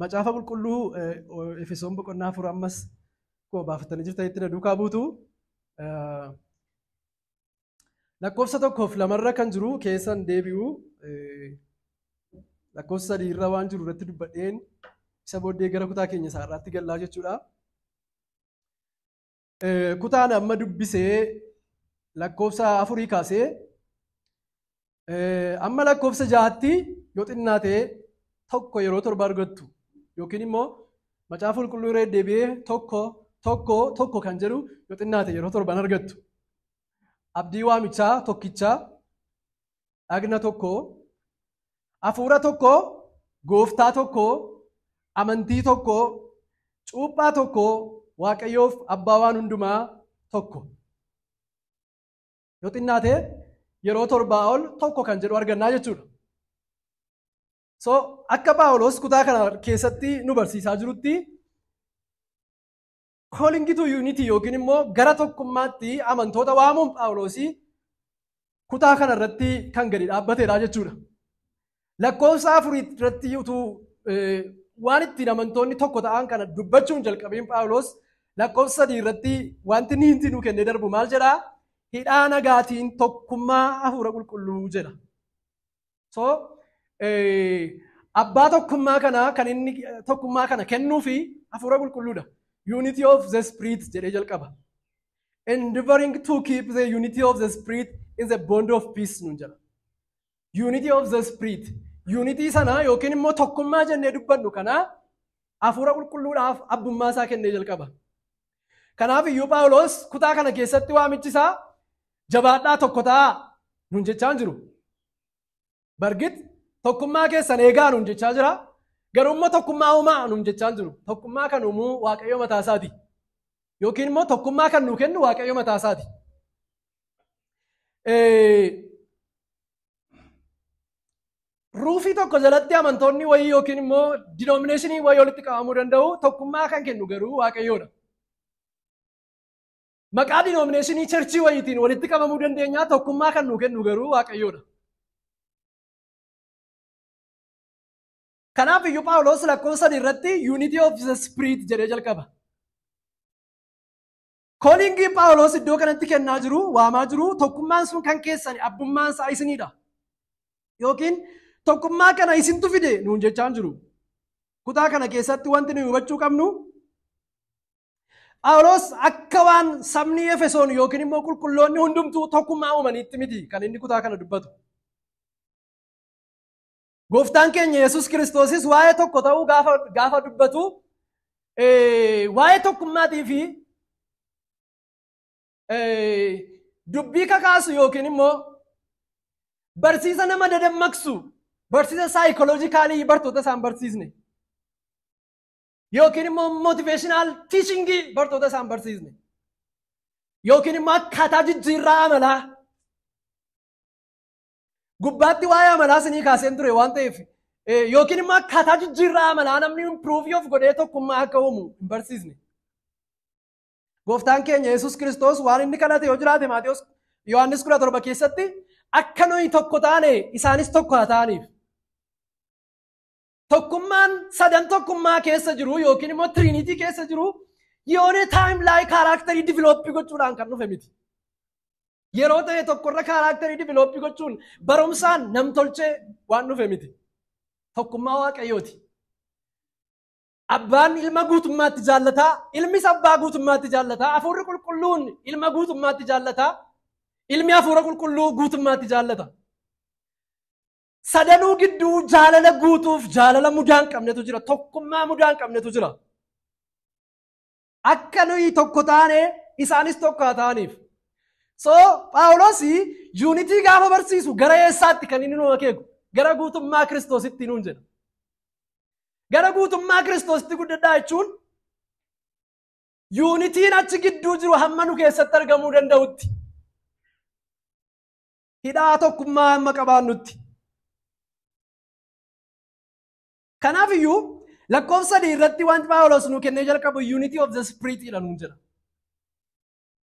Macaafa qulqulluu Efesoon boqonnaa 4 ammas koo baafatanii jirtanitti na duukaa buutu. Lakkoofsa 1 fi 2 kan jiru keessan deebi'u lakkoofsa 3 irra waan jiru irratti dubbadheen isa booddee gara kutaa keenya isaa irraatti gallaa jechuudha. Kutaan amma dubbisee lakkoofsa 4 kaasee amma lakkoofsa 6tti yoo xinnaate tokko yeroo 7 argattu yookiin immoo macaafa qulqulluu irra deebi'ee tokko tokko tokko kan jedhu yoo xinnaate yeroo 7 argattu. Abdii waamichaa tokkichaa, dhagna tokko, hafuura tokko, gooftaa tokko, amantii tokko, cuuphaa tokko, Waaqayyoof abbaa waan hundumaa tokko. Yoo xinnaate yeroo 7 ol tokko kan jedhu argannaa jechuudha. So akka Phaawulos kutaa kana keessatti nu barsiisaa jirutti calling to unity yookiin immoo gara tokkummaatti amantoota waamuun Phaawulosii kutaa kana irratti kan gadi dhaabbatedha jechuudha. Lakkoofsa 4 irratti utuu waan ittiin amantoonni tokko ta'an kana dubbachuun jalqabeen Phaawulos lakkoofsa 3 irratti wanti inni nu kennee darbu maal jedhaa? Hidhaa nagaatiin tokkummaa hafuura qulqulluu jedha. So abbaa tokkummaa kana kan inni tokkummaa kana kennuufi hafuura qulqulluudha. Unity of the Spirit jedhee jalqaba. Endeavoring to keep the unity of the Spirit in the bond of peace nuun jedha. Unity of the Spirit. Unity sana yookiin immoo tokkummaa jennee dubbannu kana hafuura qulqulluudhaaf abbummaa isaa kennee jalqaba. Kanaaf iyyuu Phaawulos kutaa kana keessatti waamichi isaa jabaadhaa tokko ta'aa nuun jechaa hin jiru. Bargit tokkummaa keessan eegaa nuun jechaa jira. Garuu immoo tokkummaa uumaa nuun jechaa hin jiru. Tokkummaa kan uumuu Waaqayyo mataa isaati. Yookiin immoo tokkummaa kan nuu kennu Waaqayyo mataa isaati. Ruufii tokko jalatti amantoonni wayii yookiin immoo denominationii wayii walitti qabamuu danda'u. Tokkummaa kan kennu garuu Waaqayyoodha. Maqaa denominationii churchii wayiitiin walitti qabamuu dandeenya. Tokkummaa kan nuu kennu garuu Waaqayyoodha. Kanaaf iyyuu Phaawulos lakkoofsa 3 irratti unity of the Spirit jedhee jalqaba. Callingii Phaawulos iddoo kanatti kennaa jiru, waamaa jiru, tokkummaan sun kan keessan abbummaan isaa isinidha. Yookiin tokkummaa kana isintu fide nuun jechaa jiru. Kutaa kana keessatti wanti nuyi hubachuu qabnu Phaawulos akka waan sabni Efesoon yookiin immoo qulqulloonni hundumtuu tokkummaa uumaniitti miti kan inni kutaa kana dubbatu. Gooftaan keenya Yesuus Kiristoosis waa'ee tokko ta'uu gaafa dubbatu waa'ee tokkummaatii fi dubbii kakaasu yookiin immoo barsiisa nama dadammaqsu, barsiisa psychologicalii bartoota isaan barsiisne yookiin immoo motivational teachingii bartoota isaan barsiisne yookiin immoo akkaataa jijjiirraa amalaa gubbaatti waa'ee amalaa isinii kaaseen ture waan ta'eef yookiin immoo akkaataa jijjiirraa amalaa namni improve of godhee tokkummaa akka uumu hin barsiisne. Gooftaan keenya Yesuus Kiristoos waan inni kadhate yoo jiraate Maatewos Yohaannis 17 keessatti akka nuyi tokko taane isaanis tokko haa ta'aniif. Tokkummaan sadan tokkummaa keessa jiru yookiin immoo Trinity keessa jiru yoone timeline characterii develop gochuudhaan kan dhufe miti. Yeroo ta'e tokkorra characterii develop gochuun barumsaan namtolchee waan dhufe miti. Tokkummaa Waaqayyooti. Abbaan ilma guutummaatti jaallataa, ilmis abbaa guutummaatti jaallataa, hafuurri qulqulluun ilma guutummaatti jaallataa, ilmi hafuura qulqulluu guutummaatti jaallata. Sadanuu gidduu jaalala guutuuf jaalala mudaa hin qabnetu jira. Tokkummaa mudaa hin qabnetu jira. Akka nuyi tokko taane isaanis tokko haa ta'aniif. So Phaawulos unity gaafa barsiisu gara eessaatti kan inni nu akeeku? Gara guutummaa Kiristoositti nuun jedha. Gara guutummaa Kiristoositti guddadhaa jechuun unityn achi gidduu jiru hamma nu keessatti argamuu danda'utti. Hidhaa tokkummaa hamma qabaannutti. Kanaaf iyyuu lakkoofsa 3 irratti wanti Phaawulos nu kennee jalqabu unity of the Spirit jedha nuun jedha.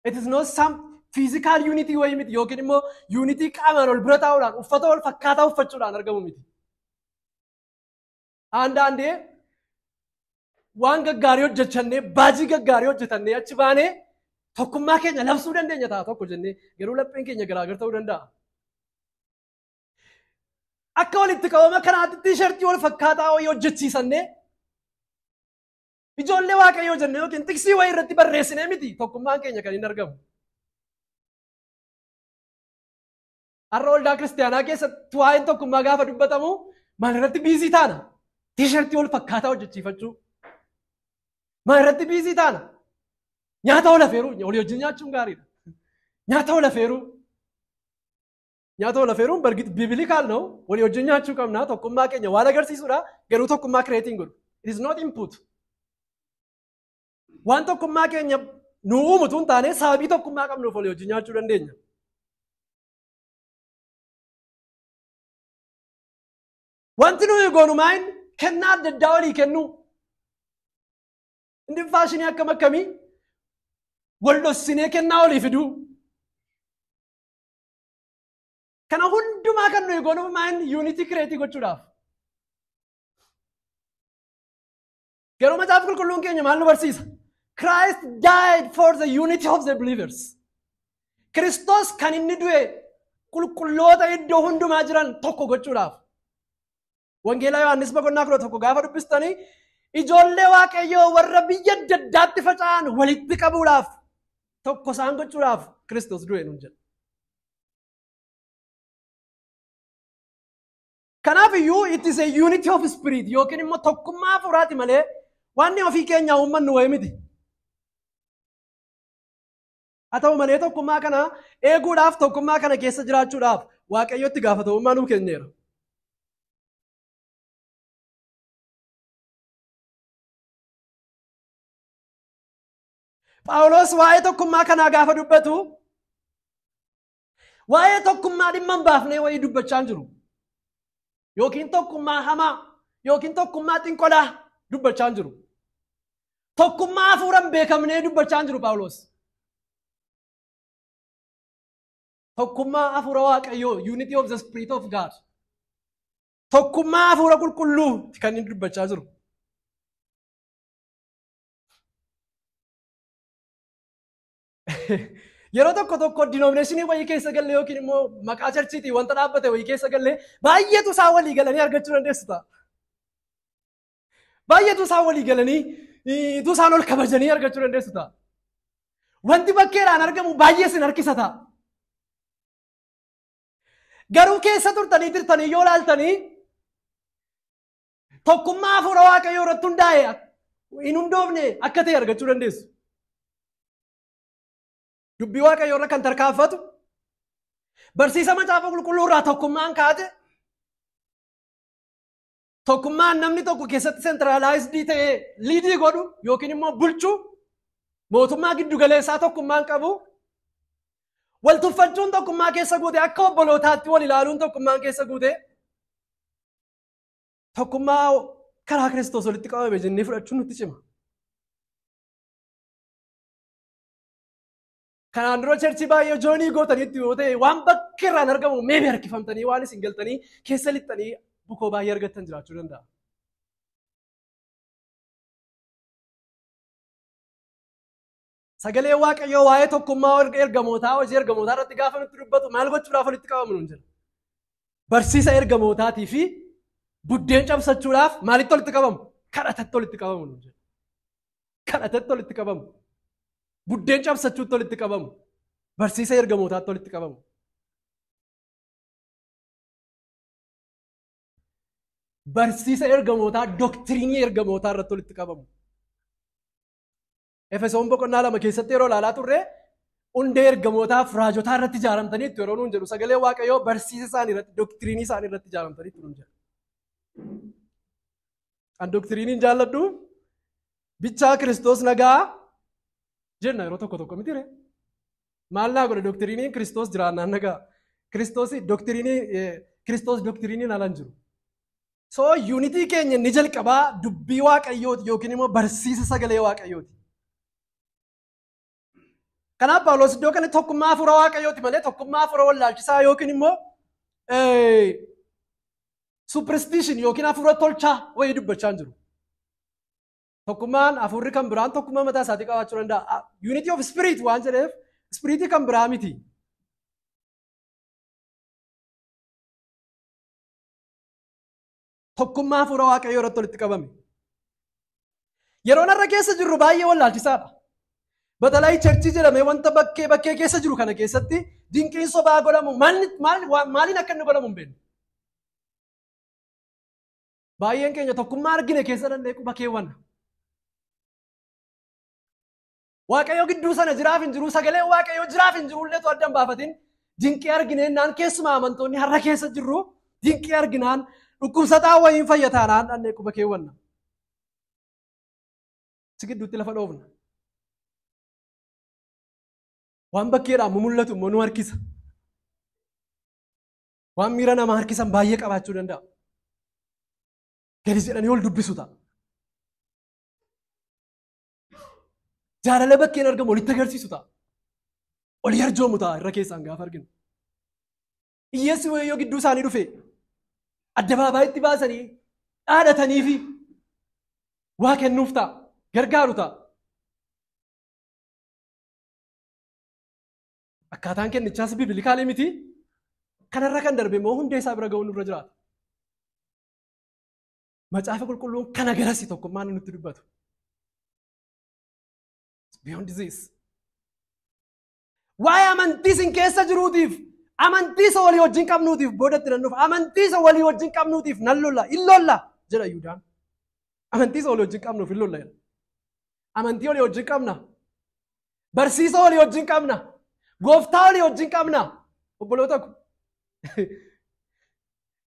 It is not some physical unity wayii miti yookiin immoo unity qaamaan ol bira taa'uudhaan uffata wal fakkaataa uffachuudhaan argamu miti. አንዳንዴ waan gaggaarii hojjechannee baajii gaggaarii hojjetannee achi baanee tokkummaa keenya labsuu dandeenya ta'a tokko jennee garuu lapheen keenya garaagar ta'uu danda'a. Akka walitti qabama kanaatti tiishartii wal fakkaataa wayii hojjechiisannee ijoollee waaqayyoo jennee yookiin tiksii wayii irratti barreessinee miti tokkummaan keenya kan hin argamu. Har'a waldaa kiristaanaa keessatti waa'een tokkummaa gaafa dubbatamu maal irratti biizii taana? Tiishartii wal fakkaataa hojjechiifachuu. Maal irratti biizii taana? Nyaata wal afeeruu, walii wajjin nyaachuun gaariidha. Nyaata wal afeeruu. Nyaata wal afeeruun biblical ነው. Walii wajjin nyaachuu qabna. Tokkummaa keenya waan agarsiisudha. Garuu tokkummaa creating godhu. It is not input. Waan tokkummaa keenya nu uumu tun taane sababii tokkummaa qabnuuf walii wajjin nyaachuu dandeenya. Wanti nuyi goonu maayin kennaa adda addaa walii kennuu. Inni faashinii akkam akkamii wal dhossinee kennaa walii fiduu. Kana hundumaa kan nuyi goonu maayin unity create gochuudhaaf. Garuu macaafa qulqulluun keenya maal nu barsiisa? Christ died for the unity of the believers. Kiristoos kan inni du'e qulqulloota iddoo hundumaa jiran tokko gochuudhaaf. Wangeelaa Yohaannis boqonnaa 11 gaafa dubbistanii ijoollee waaqayyoo warra biyya adda addaatti faca'an walitti qabuudhaaf tokko isaan gochuudhaaf Kiristoos du'e nuun jedha. Kanaaf iyyuu it is a unity of spirit yookiin immoo tokkummaa hafuuraati malee wanni ofii keenyaa uummannu wayii miti. Haa ta'u malee tokkummaa kana eeguudhaaf tokkummaa kana keessa jiraachuudhaaf waaqayyotti gaafatamummaa nuu kenneera. Phaawulos waa'ee tokkummaa kanaa gaafa dubbatu waa'ee tokkummaa dhimma hin baafnee wayii dubbachaa hin jiru. Yookiin tokkummaa hamaa yookiin tokkummaa xinqolaa dubbachaa hin jiru. Tokkummaa hafuura hin beekamnee dubbachaa hin jiru Phaawulos. Tokkummaa hafuura waaqayyoo, unity of the spirit of God. Tokkummaa hafuura qulqulluu kan inni dubbachaa jiru. Yeroo tokko tokko denominationii wayii keessa galle yookiin immoo maqaa charchiitii wanta dhaabbate wayii keessa galle baay'eetu isaan walii galanii argachuu dandeessu ta'a. Baay'eetu isaan walii galanii utuu isaan ol kabajanii argachuu dandeessu ta'a. Wanti bakkeedhaan argamu baay'ee sin harkisa ta'a. Garuu keessa turtanii turtanii yoo ilaaltanii tokkummaa hafuura waaqayyoo irratti hundaa'e hin hundoofne akka ta'e argachuu dandeessu. Dubbii waaqayyoo irra kan tarkaanfatu barsiisa macaafa qulqulluu irraa tokkummaan kaate tokkummaan namni tokko keessatti centralized ta'ee liidii godhu yookiin immoo bulchu mootummaa giddu galeessaa tokkummaan qabu wal tuffachuun tokkummaa keessa guute akka obbolootaatti wal ilaaluun tokkummaan keessa guute tokkummaa karaa Kiristoos walitti qabame jennee fudhachuun nutti cima. Kanaan dura cherchii baay'ee joonii gootaniitti yoo ta'e waan bakka irraan argamu meebi harkifamtanii waan isin galtanii keessa lixxanii bukoo baay'ee argattan jiraachuu danda'a. Sagalee waaqayyoo waa'ee tokkummaa ergamootaa hojii ergamootaa irratti gaafa nutti dubbatu maal gochuudhaaf walitti qabamu nuun jedha. Barsiisa ergamootaatii fi buddeen cabsachuudhaaf maalitti walitti qabamu? Kadhatatti walitti qabamu nuun jedha. Kadhatatti walitti qabamu. Buddeen cabsachuutti walitti qabamu. Barsiisa ergamootaatti walitti qabamu. Barsiisa ergamootaa, doktiriinii ergamootaa irratti walitti qabamu. Efesoon boqonnaa 2 keessatti yeroo ilaalaa turre hundee ergamootaaf raajotaa irratti ijaaramtaniitu yeroo nuun jedhu sagalee waaqayyoo barsiisa isaanii irratti doktiriinii isaanii irratti ijaaramtaniitu nuun jedha. An doktiriiniin jaalladhu bichaa Kiristoos nagaa jenna yeroo tokko tokko miti ree. Maal naa godhe doktiriiniin Kiristoos jiraannaan nagaa. Kiristoos doktiriinii Kiristoos doktiriiniin ala hin jiru. So unity keenya ni jalqabaa dubbii waaqayyooti yookiin immoo barsiisa sagalee waaqayyooti. Kanaaf Phaawulos iddoo kanatti tokkummaa hafuura waaqayyooti malee tokkummaa hafuura wallaalchisaa yookiin immoo superstition yookiin hafuura tolchaa wayii dubbachaa hin jiru. Tokkummaan hafuurri kan biraan tokkummaa mataa isaatii qabaachuu danda'a. Unity of spirit waan jedheef spiritii kan biraa miti. Tokkummaa hafuura Waaqayyoo irratti walitti qabame. Yeroon har'a keessa jirru baay'ee wallaalchisaadha. Batalaayi churchii jedhamee wanta bakkee keessa jiru kana keessatti dinqiin sobaa godhamu maaliin akka inni godhamu hin beeknu. Baay'een keenya tokkummaa argine keessa danda'e quba keewwanna. Waaqayyo gidduu sana jiraaf hin jiru, sagaleen Waaqayyo jiraaf hin jiru illee adda hin baafatin dinqii argineenaan keessumaa amantoonni har'a keessa jirru dinqii arginaan dhukkubsataa wayiin fayyataanaan dhannee quba keewwanna. Si gidduutti lafa dhoofna. Waan bakkeedhaan mul'atu immoo nu harkisa. Waan miira namaa harkisan baay'ee qabaachuu danda'a. Gadi jedhanii ol dubbisu ta'a. Jaalala bakkeen argamu walitti agarsiisu ta'a. Olii arjoomu ta'a irra keessaan gaafa arginu. Hiyyeessi wayyoo gidduu isaanii dhufe addabaabaayyitti baasanii dhaadhatanii fi waa kennuuf ta'a. Gargaaru ta'a. Akkaataan kennichaas biblikaalii miti. Kanarra kan darbe immoo hundee isaa bira ga'uun nurra jiraata. Macaafa qulqulluun kana garasi tokkummaan nutti dubbatu. Beyond this. Waa'ee amantii isin keessa jiruutiif, amantii isa walii wajjin qabnuutiif boodatti nan dhufa. Amantii isa walii wajjin qabnuutiif nan lolla, hin lolla jedha Yihuudaan. Amantii isa walii wajjin qabnuuf hin lolla jedha. Amantii walii wajjin qabna. Barsiisa walii wajjin qabna. Gooftaa walii wajjin qabna. Obboloota ko.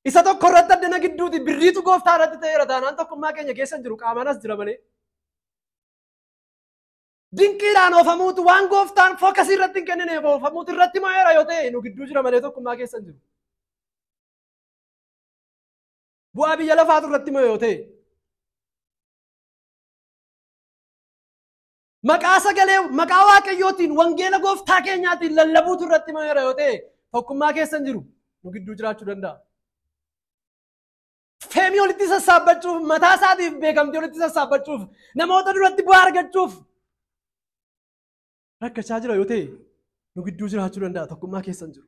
Isa tokko irratti addana gidduuti birriitu gooftaa irratti ta'eera taanaan tokkummaa keenya keessa jiru qaamaan as jira malee. Dinqiidhaan oofamuutu waan gooftaan fookasii irratti hin kennineef oofamuutu irratti mo'eera yoo ta'e nu gidduu jira malee tokkummaa keessa jiru. Bu'aa biyya lafaatu irratti mo'e yoo ta'e. Maqaa sagalee maqaa Waaqayyootiin wangeela gooftaa keenyaatiin lallabuutu irratti mo'eera yoo ta'e tokkummaa keessa jiru nu gidduu jiraachuu danda'a. Feemii walitti sassaabbachuuf, mataa isaatiif beekamtii walitti sassaabbachuuf, namoota duratti bu'aa argachuuf rakkachaa jira yoo ta'e nu gidduu jiraachuu danda'a tokkummaa keessa jiru.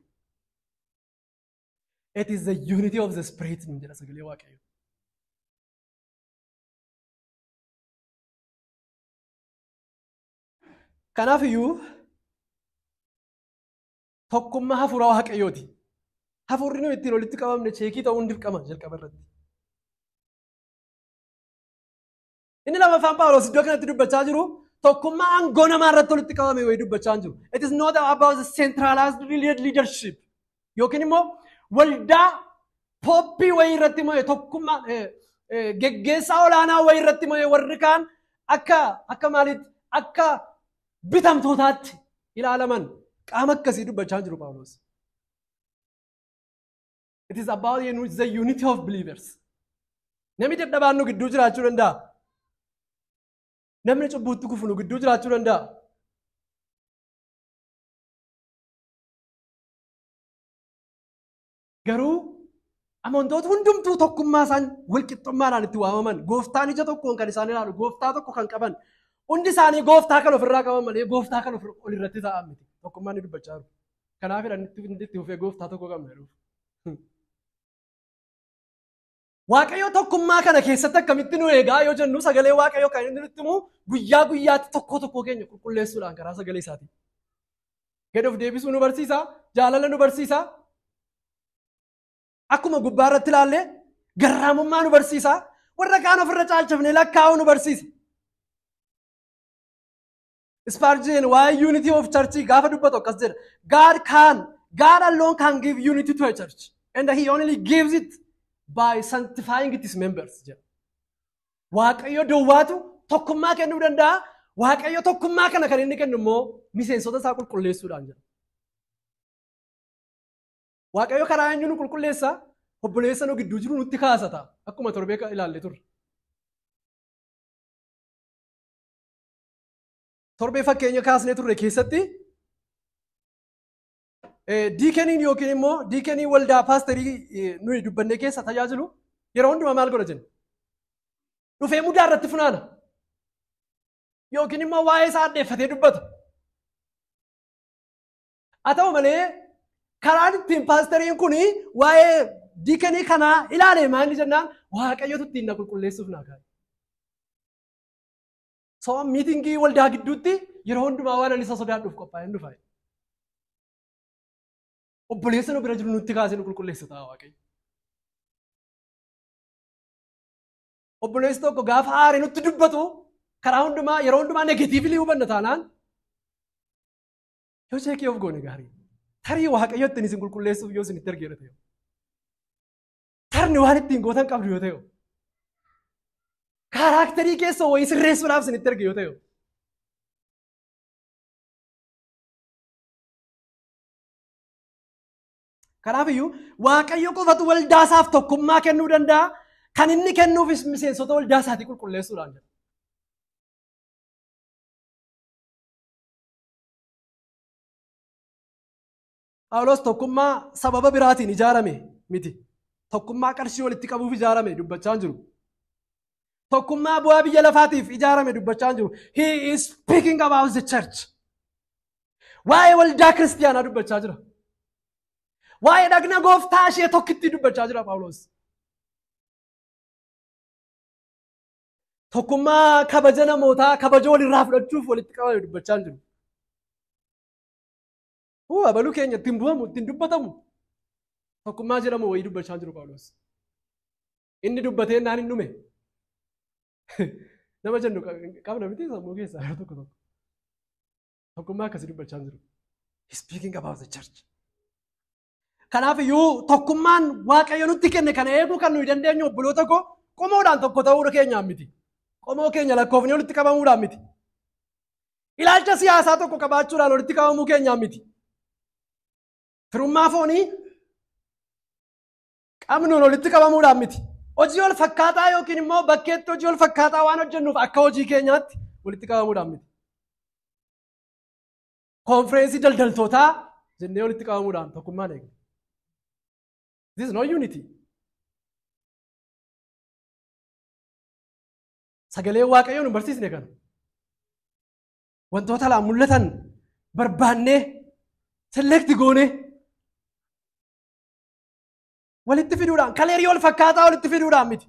It is the unity of the spirit nu jedha sagalee Waaqayyoo. Kanaaf iyyuu tokkummaa hafuura Waaqayyooti. Hafuurri nu ittiin walitti qabamne cheekii ta'uun dirqama jalqaba irratti. Inni lammaffaan Phaawulos iddoo kanatti dubbachaa jiru tokkummaa aangoo namaa irratti walitti qabame wayii dubbachaa jiru. It is not about the centralized leadership. Yookiin immoo waldaa pooppii wayii irratti mo'e tokkummaa geggeessaa olaanaa wayii irratti mo'e warri kaan akka maalitti akka bitamtootaatti ilaalaman qaama akkasii dubbachaa jiru Phaawulos. It is about the unity of believers. Namni dadhabaan nu gidduu jiraachuu danda'a. Namni cubbuutti kufu nu gidduu jiraachuu danda'a. Garuu amantoota hundumtuu tokkummaa isaan walqixxummaadhaan itti waamaman, gooftaan ija tokkoon kan isaan ilaalu, gooftaa tokko kan qaban, hundi isaanii gooftaa kan ofirraa qaban malee gooftaa kan ol irratti ta'an miti. Tokkummaan ni dubbachaa jiru. Kanaaf inni itti fufee gooftaa tokko qabna jedhuuf. Waaqayyo tokkummaa kana keessatti akkamitti nu eegaa yoo jennu sagalee Waaqayyoo kan inni nutti himu guyyaa guyyaatti tokko tokko keenya qulqulleessuudhaan karaa sagalee isaatiin. Gad of deebisuu nu barsiisa, jaalala nu barsiisa. Akkuma gubbaa irratti ilaalle garraamummaa nu barsiisa. Warra kaan ofirra caalchifnee lakkaa'uu nu barsiisa. Spurgeon waa'ee unity of church gaafa dubbatu akkas jedha. God alone can give unity to a church and he only gives it by sanctifying its members jedha. Waaqayyo duwwaatu tokkummaa kennuu danda'a. Waaqayyo tokkummaa kana kan inni kennu immoo miseensota isaa qulqulleessuudhaan jedha. Waaqayyo karaa eenyu nu qulqulleessa? Obboleessa nu gidduu jiru nutti kaasata. Akkuma torbee ilaalle turre. Torbee fakkeenya kaasnee turre keessatti diikeniin yookiin immoo diikenii waldaa paasterii nuyi dubbannee keessa tajaajilu yeroo hundumaa maal godha jenna? Dhufee mudaa irratti funaana. Yookiin immoo waa'ee isaa addeeffatee dubbata. Haa ta'u malee karaan ittiin paasteriin kun waa'ee diikenii kanaa ilaale maal jennaan Waaqayyotu ittiin na qulqulleessuuf naa kaa'e. So miitingii waldaa gidduutti yeroo hundumaa waan ani isa sodaadhuuf qophaa'een dhufa. Obboleessa nu bira jiru nutti kaasee nu qulqulleessa ta'a Waaqayyo. Obboleessi tokko gaafa aaree nutti dubbatu karaa hundumaa yeroo hundumaa negatiivlii hubanna taanaan yoo cheekii of goone gaarii. Tarii Waaqayyo ittiin isin qulqulleessuuf yoo isin itti argeera ta'e. Tarni waan ittiin gootan qabdu yoo ta'e. Kaaraakterii keessa wayii sirreessuudhaaf isin itti arge yoo ta'e. Kanaafiyyuu Waaqayyo qofatu waldaa isaaf tokkummaa kennuu danda'a. Kan inni kennuufis miseensota waldaa isaatii qulqulleessuudhaan jedha. Phaawulos tokkummaa sababa biraatiin ijaarame miti. Tokkummaa qarshii walitti qabuuf ijaarame dubbachaa jiru. Tokkummaa bu'aa biyya lafaatiif ijaarame dubbachaa jiru. He is speaking about the church. Waa'ee waldaa kiristiyaanaa dubbachaa jira. Waa'ee dhagna gooftaa ishee tokkitti dubbachaa jira Phaawulos. Tokkummaa kabaja namootaa kabaja walirraa fudhachuuf walitti qabame dubbachaa jiru. Abaluu keenya ittiin bu'amu ittiin dubbatamu tokkummaa jedhamu wayii dubbachaa jiru Phaawulos. Inni dubbatee naan hin dhume. Nama jennu qabna miti sammuu keessaa yeroo tokko tokko. Tokkummaa akkasii dubbachaa jiru. He's speaking about the church. Kanaaf iyyuu tokkummaan Waaqayyo nutti kenne kana eeguu kan nuyi dandeenyu obboloota koo qomoodhaan tokko ta'uu keenyaan miti. Qomoo keenya lakkoofnee walitti qabamuudhaan miti. Ilaalcha siyaasaa tokko qabaachuudhaan walitti qabamuu keenyaan miti. Firummaa foonii qabnuun walitti qabamuudhaan miti. Hojii wal fakkaataa yookiin immoo bakkeetti hojii wal fakkaataa waan hojjennuuf akka hojii keenyaatti walitti qabamuudhaan miti. Konfireensii daldaltootaa jennee walitti qabamuudhaan tokkummaan eegna. This is not unity. Sagaleen Waaqayyoo nu barsiisne kana. Wantoota alaan mul'atan barbaannee select goonee walitti fiduudhaan kaleerii wal fakkaataa walitti fiduudhaan miti.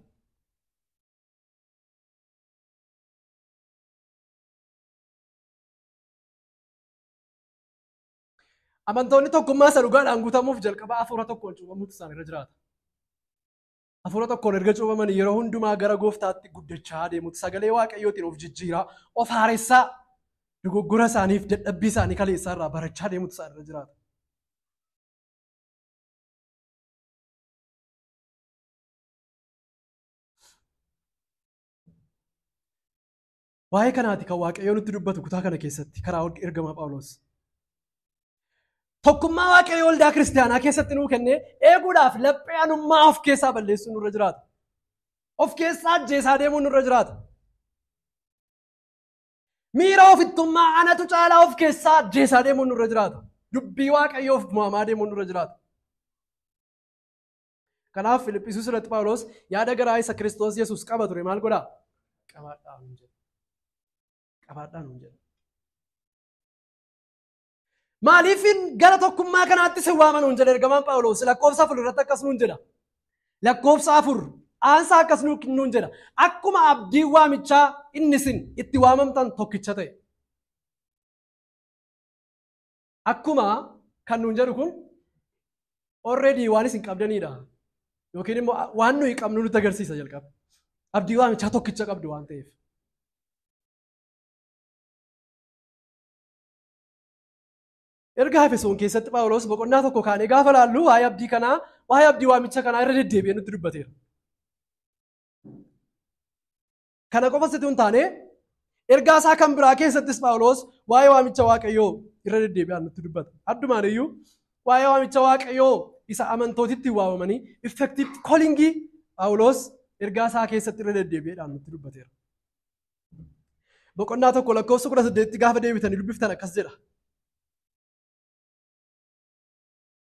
Amantoonni tokkummaa isa dhugaadhaan guutamuuf jalqaba hafuura tokkoon cuuphamuutu isaan irra jiraata. Hafuura tokkoon erga cuuphaman yeroo hundumaa gara gooftaatti guddachaa deemuutu sagalee Waaqayyootiin of jijjiiraa, of haaressaa, dogoggora isaaniif dadhabbii isaanii kaleessaa irraa barachaa deemuutu isaan irra jiraata. Waa'ee kanaati kan Waaqayyo nutti dubbatu kutaa kana keessatti karaa ergamaa Phaawulos. Tokkummaa Waaqayyo waldaa kiristiyaanaa keessatti nuu kennee eeguudhaaf laphee anummaa of keessaa balleessuun nurra jiraata. Of keessaa ajjeesaa deemuun nurra jiraata. Miira ofittummaa anatu caalaa of keessaa ajjeesaa deemuun nurra jiraata. Dubbii Waaqayyoof mo'amaa deemuun nurra jiraata. Kanaaf Filiphisiis irratti Phaawulos yaada garaa isa Kiristoos Yesuus qaba ture maal godhaa? Qabaadhaa nuun jedha. Qabaadhaa nuun jedha. Maaliifin gara tokkummaa kanaatti si waama nuun jedha ergamaan Phaawulos lakkoofsa 4 irratti akkas nuun jedha. Lakkoofsa 4 aansaa akkas nuun jedha. Akkuma abdii waamichaa inni isin itti waamamtan tokkicha ta'e. Akkuma kan nuun jedhu kun already waan isin qabdanidha. Yookiin immoo waan nuyi qabnu nutti agarsiisa jalqaba. Abdii waamichaa tokkicha qabdu waan ta'eef. Erga Efesoon keessatti Phaawulos boqonnaa tokko kaanee gaafa laallu waa'ee abdii kanaa, waa'ee abdii waamicha kanaa irra deddeebi'ee nutti dubbateera. Kana qofa sitti hin taane ergaa isaa kan biraa keessattis Phaawulos waa'ee waamicha Waaqayyoo irra deddeebi'aan nutti dubbata. Addumaan iyyuu waa'ee waamicha Waaqayyoo isa amantootitti waamamanii effective callingii Phaawulos ergaa isaa keessatti irra deddeebi'eedhaan nutti dubbateera. Boqonnaa 1 lakkoofsa 18 gaafa deebitanii dubbiftan akkas jedha.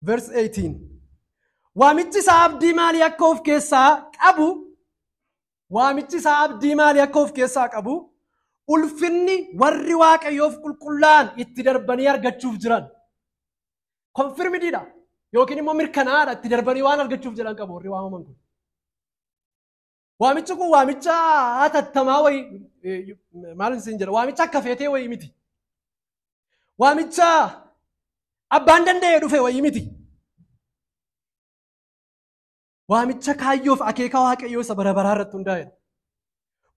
Verse 18. Waamichi isaa abdii maalii akka of keessaa qabu, waamichi isaa abdii maalii akka of keessaa qabu, Ulfinni warri Waaqayyoof qulqullaa'an itti darbanii argachuuf jiran. Konfirmidiidha yookiin immoo mirkanaadha itti darbanii waan argachuuf jiran qabu warri waamaman kun. Waamichi kun waamicha hatattamaa wayii maal isin jedha waamicha akka feetee wayii miti. Waamicha abbaan danda'ee dhufe wayii miti. Waamicha kaayyoof akeeka Waaqayyoo isa bara baraa irratti hundaa'edha.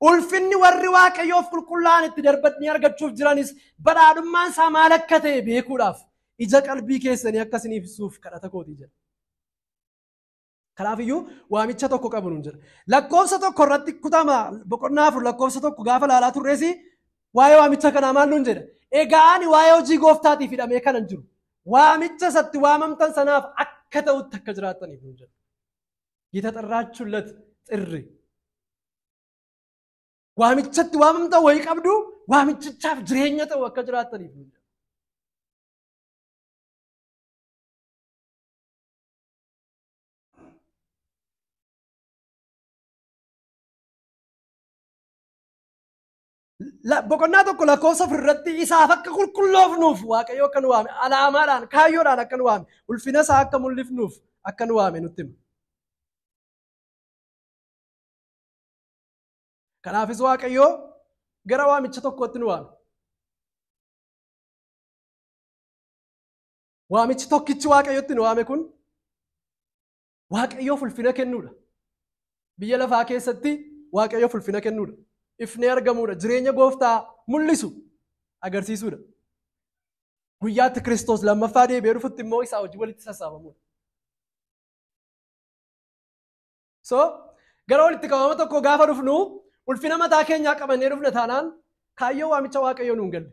Ulfinni warri Waaqayyoof qulqullaa'an itti darbanii argachuuf jiranis badhaadhummaan isaa maal akka ta'e beekuudhaaf ija qalbii keessanii akka isiniif ibsuuf kadhata kootii jedha. Kanaafiyyuu waamicha tokko qabu nuun jedha. Lakkoofsa tokko irratti kutama boqonnaa 4 lakkoofsa 1 gaafa ilaalaa turres waa'ee waamicha kanaa maal nuun jedha? Egaa ani waa'ee hojii gooftaatiif hidhamee kanan jiru. Waamicha isatti waamamtan sanaaf akka ta'utti akka jiraattaniif nuun jedha. የተጠራችሁለት ጥሪ waamichatti waamamtan wayii qabdu waamichichaaf jireenya ta'u akka jiraattaniif nuun jedha. Boqonnaa 1 lakkoofsa 4 irratti isaaf akka qulqulloofnuuf Waaqayyo akka nu waame alaamaadhaan kaayyoodhaan akka nu waame ulfina isaa akka mul'ifnuuf akka nu waame nutti hima. Kanaafis Waaqayyo gara waamicha tokkotti nu waame. Waamichi tokkichi Waaqayyotti nu waame kun Waaqayyoof ulfina kennuudha. Biyya lafaa keessatti Waaqayyoof ulfina kennuudha. Ifnee argamuudha. Jireenya gooftaa mul'isu agarsiisuudha. Guyyaatti Kiristoos lammaffaa deebi'ee dhufutti immoo isaa hojii walitti sassaabamuudha. So gara walitti qabama tokko gaafa dhufnu ulfina mataa keenyaa qabannee dhufna taanaan kaayyoo waamicha Waaqayyoo nuun galle.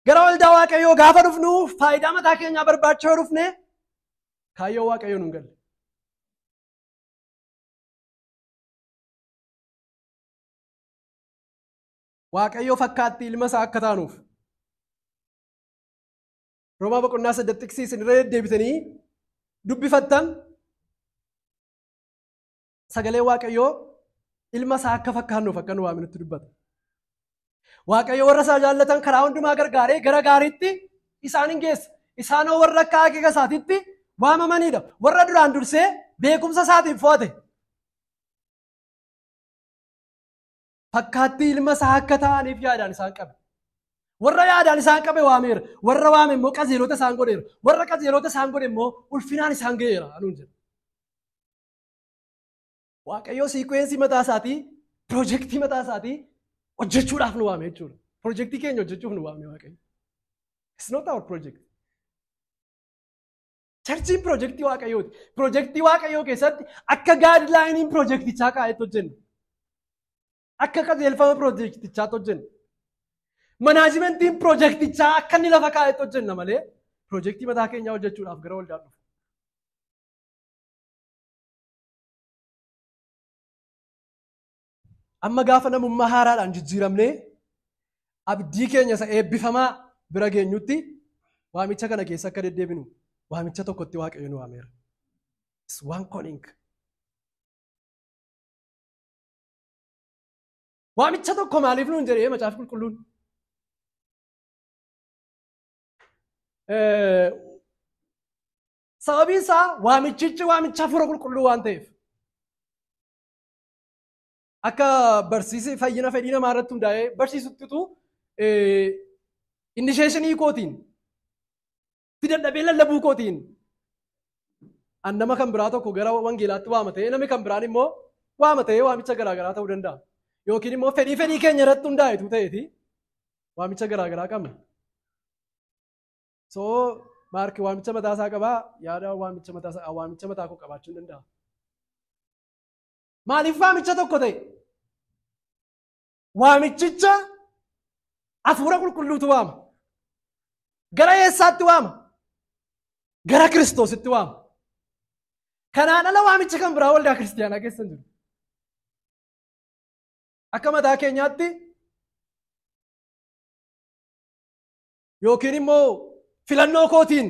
Gara waldaa Waaqayyoo gaafa dhufnu faayidaa mataa keenyaa barbaachaa dhufne kaayyoo Waaqayyoo nuun galle. Waaqayyoo fakkaatti ilma isaa akka taanuuf. Roomaa boqonnaa 8 xiqsii isin irra deddeebitanii dubbifattan sagalee Waaqayyoo ilma isaa akka fakkaannuuf akka nu waame nutti dubbata. Waaqayyo warra isaa jaallatan karaa hundumaa gargaaree gara gaariitti isaan hin geessa. Isaanoo warra akka akeeka isaatiitti waamamanidha. Warra duraan dursee beekumsa isaatiin fo'ate. Fakkaattii ilma isaa akka ta'aniif yaadaan isaan qabe. Warra yaadaan isaan qabe waameera. Warra waame immoo qajeelota isaan godheera. Warra qajeelota isaan godhe immoo ulfinaan isaan ga'eera anuun jedha. Waaqayyo siikwensii mataa isaatii, piroojeektii mataa isaatii hojjechuudhaaf nu waame jechuudha. Piroojeektii keenya hojjechuuf nu waame Waaqayyo. It's not our project. Charchiin piroojeektii Waaqayyooti. Piroojeektii Waaqayyoo keessatti akka gaayidlaayiniin piroojeektichaa kaa'etti hojjenna. Akka qajeelfama piroojeektichaatti hojjenna. Manaajimentiin piroojeektichaa akka inni lafa kaa'etti hojjenna malee piroojeektii mataa keenyaa hojjechuudhaaf gara waldaa dhufu. Amma gaafa namummaa haaraadhaan jijjiiramnee abdii keenya isa eebbifamaa bira geenyutti waamicha kana keessa akka deddeebinu waamicha tokkotti Waaqayyo nu waameera. It's one calling. Waamicha tokko maaliif nuun jedhee macaafa qulqulluun? Sababiin isaa waamichichi waamicha hafuura qulqulluu waan ta'eef. Akka barsiisi fayyina fedhii namaa irratti hundaa'ee barsiisuttitu innisheeshinii kootiin itti dadhabee lallabuu kootiin an nama kan biraa tokko gara wangeelaatti waama ta'ee namni kan biraan immoo waama ta'ee waamicha garaagaraa ta'uu danda'a. Yookiin immoo fedhii keenya irratti hundaa'etu ta'eeti waamicha garaagaraa qabna. So Maarki waamicha mataa isaa qabaa, yaada waamicha mataa isaa waamicha mataa koo qabaachuu danda'a. Maaliif waamicha tokko ta'e? Waamichicha hafuura qulqulluutu waama. Gara eessaatti waama? Gara Kiristoositti waama. Kanaan ala waamicha kan biraa waldaa kiristiyaanaa keessa hin jiru. Akka mataa keenyaatti yookiin immoo filannoo kootiin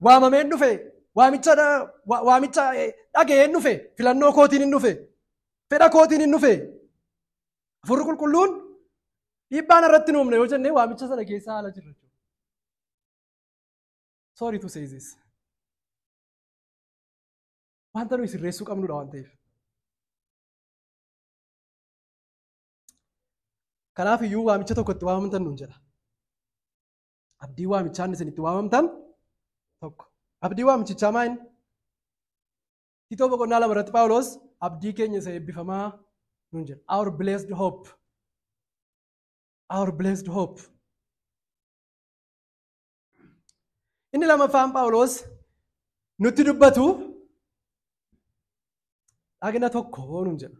waamameen dhufe, waamicha dhaga'een dhufe, filannoo kootiin hin dhufe. Fedha kootiin hin dhufe. Hafuurri qulqulluun dhiibbaan irratti hin uumne yoo jennee waamicha sana keessa haala jirra jechuudha. Sorry to say this. Wanta nuyi sirreessuu qabnudha waan ta'eef. Kanaaf iyyuu waamicha tokko itti waamamtan nuun jedha. Abdii waamichaan isin itti waamamtan tokko. Abdii waamichichaa maal? Titoo boqonnaa 2 irratti Phaawulos abdii keenya isa eebbifamaa nuun jedha. Our blessed hope. Our blessed hope. Inni lamaffaan Phaawulos nutti dubbatu dhagna tokko nuun jedha.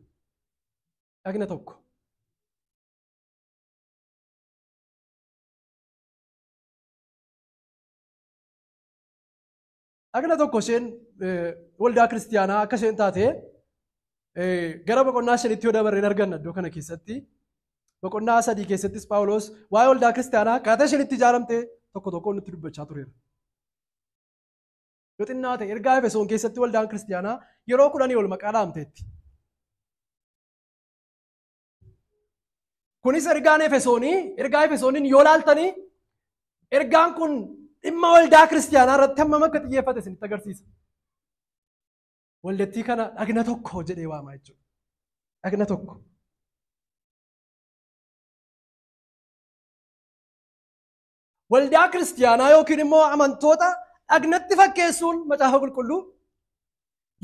Dhagna tokko. Dhagna tokko isheen waldaa kiristiyaanaa akka isheen taate gara boqonnaa 5tti yoo dabarreen arganna iddoo kana keessatti. Boqonnaa 3 keessattis Phaawulos waa'ee waldaa kiristiyaanaa akkaataa isheen itti ijaaramte tokko tokko nutti dubbachaa tureera. Yoo xinnaa ta'e ergaa Efesoon keessatti waldaan kiristiyaanaa yeroo 10 ol maqaa dhaamteetti. Kunis ergaan Efesoonii, ergaa Efesooniin yoo laaltanii ergaan kun dhimma waldaa kiristiyaanaa irratti hammam akka xiyyeeffate isinitti agarsiisa. Waldattii kana dhagna tokko jedhee waama jechuudha. Dhagna tokko. Waldaa kiristiyaanaa yookiin immoo amantoota dhagnatti fakkeessuun macaafa qulqulluu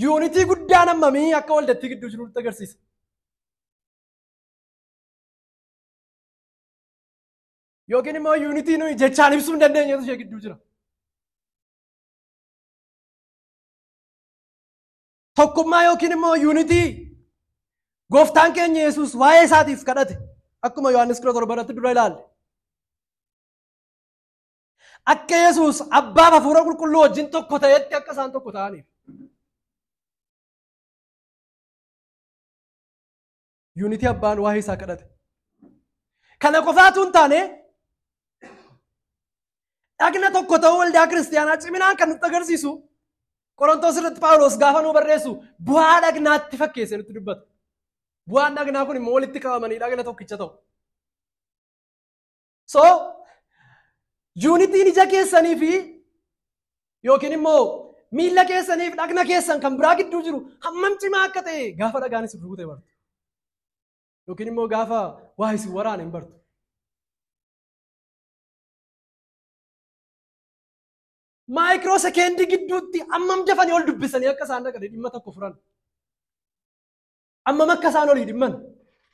yuunitii guddaan hammamii akka waldattii gidduu jiru nutti agarsiisa. Yookiin immoo yuunitii nuyi jechaan ibsuu hin dandeenyetu ishee gidduu jira. Tokkummaa yookiin immoo yuunitii gooftaan keenya Yesuus waa'ee isaatiif kadhate akkuma Yohaannis 17 irratti dura ilaalle. Akka Yesuus abbaaf hafuura qulqulluu wajjin tokko ta'etti akka isaan tokko ta'aniif. Yuunitii abbaan waa'ee isaa kadhate. Kana qofaatu hin taane dhagna tokko ta'uu waldaa kiristiyaanaa ciminaan kan nutti agarsiisu Qorontos irratti Phaawulos gaafa nu barreessu bu'aa dhagnaatti fakkeessee nutti dubbata. Bu'aan dhagnaa kun immoo walitti qabamanii dhagna tokkicha ta'u. So yuunitiin ija keessanii fi yookiin immoo miilla keessanii fi dhagna keessan kan biraa gidduu jiru hammam cimaa akka ta'e gaafa dhagaan isin rukute bartu. Yookiin immoo gaafa waa isin waraane hin bartu. Maayikiroo sekeendii gidduutti hammam dafanii ol dubbisanii akka isaan dhaqanii dhimma tokko furan. Hammam akka isaan olii dhimman.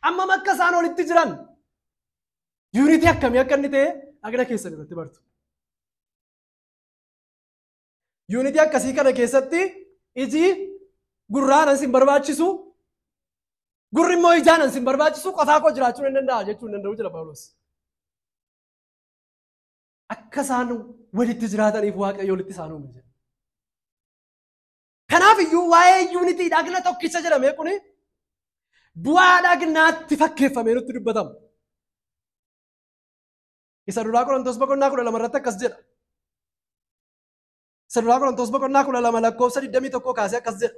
Hammam akka isaan olitti jiran. Yuunitii akkamii akka inni ta'e dhagna keessan irratti bartu. Yuunitii akkasii kana keessatti iji gurraan isin barbaachisu, gurri immoo ijaan isin barbaachisu qofaa koo jiraachuu hin danda'a jechuu hin danda'u jira Phaawulos. Akka isaan walitti jiraataniif Waaqayyo walitti isaan uume jedha. Kanaaf iyyuu waa'ee yuunitii dhagna tokkicha jedhamee kuni bu'aa dhagnaatti fakkeeffamee nutti dubbatama. Isa duraa Qorontos boqonnaa 12 irratti akkas jedha. Isa duraa Qorontos boqonnaa 12 lakkoofsa 21 kaasee akkas jedha.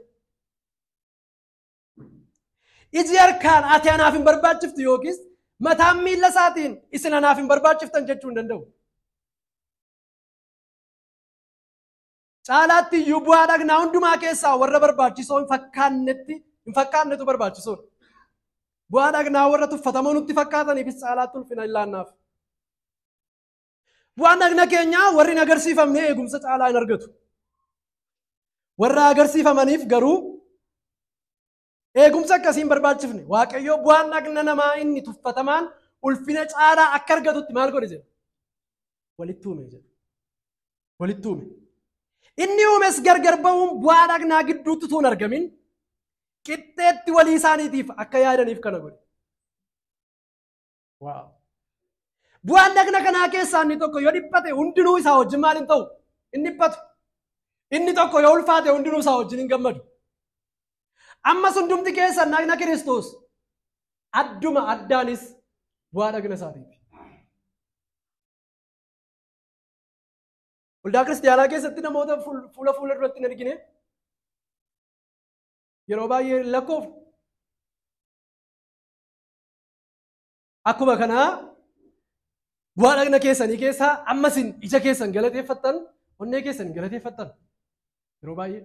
Iji harkaan ati anaaf hin barbaachiftu yookiis mataan miilla isaatiin isin anaaf hin barbaachiftan jechuu hin danda'u. Caalaatti iyyuu bu'aa dhagnaa hundumaa keessaa warra barbaachisoo hin fakkaannetu barbaachisoodha. Bu'aa dhagnaa warra tuffatamoo nutti fakkaataniifis caalaatti ulfina hin laannaaf. Bu'aan dhagna keenyaa warri hin agarsiifamne eegumsa caalaa hin argatu. Warra agarsiifamaniif garuu eegumsa akkasii hin barbaachifne. Waaqayyo bu'aan dhagna namaa inni tuffatamaan ulfina caalaa akka argatutti maal godhe jedha? Walitti uume jedha. Walitti uume. Inni uumes gargar ba'uun bu'aa dhagnaa gidduutti utuu hin argamin qixxeetti walii isaaniitiif akka yaadaniif kana godhe. Waaw! Bu'aan dhagna kanaa keessaa inni tokko yoo dhiphate hundinuu isaa wajjin maal hin ta'u? Inni dhiphatu. Inni tokko yoo ulfaate hundinuu isaa wajjin hin gammadu. Ammas hundumti keessan dhagna Kiristoos adduma addaanis bu'aa dhagna isaatiiti. Waldaa kiristiyaanaa keessatti namoota fuula fuula duratti hin argine yeroo baay'ee lakkoofnu. Akkuma kanaa bu'aa dhagna keessanii keessaa ammasin ija keessan galateeffattan, onnee keessan galateeffattan. Yeroo baay'ee.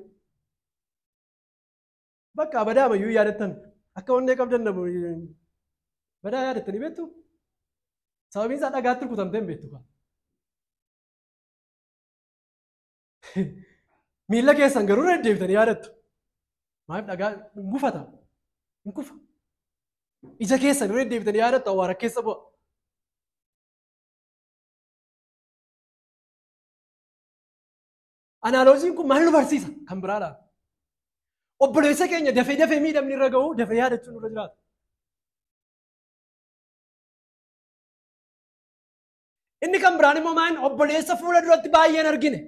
Bakka badaa amayyuu yaadattan. Akka onnee qabdan badaa yaadattanii beektu? Sababiin isaa dhagaatti rukutamtee hin beektu. Miilla keessan garuu irra deddeebitanii yaadattu. Maaliif dhagaa hin gufata? Hin kufa. Ija keessan irra deddeebitanii yaadattu awwaara keessa bu'a. Anaaloojiin kun maal nu barsiisa? Kan biraadha. Obboleessa keenya dafee dafee miidhamni irra ga'u dafee yaadachuun nurra jiraata. Inni kan biraan immoo maal obboleessa fuula duratti baay'een argine.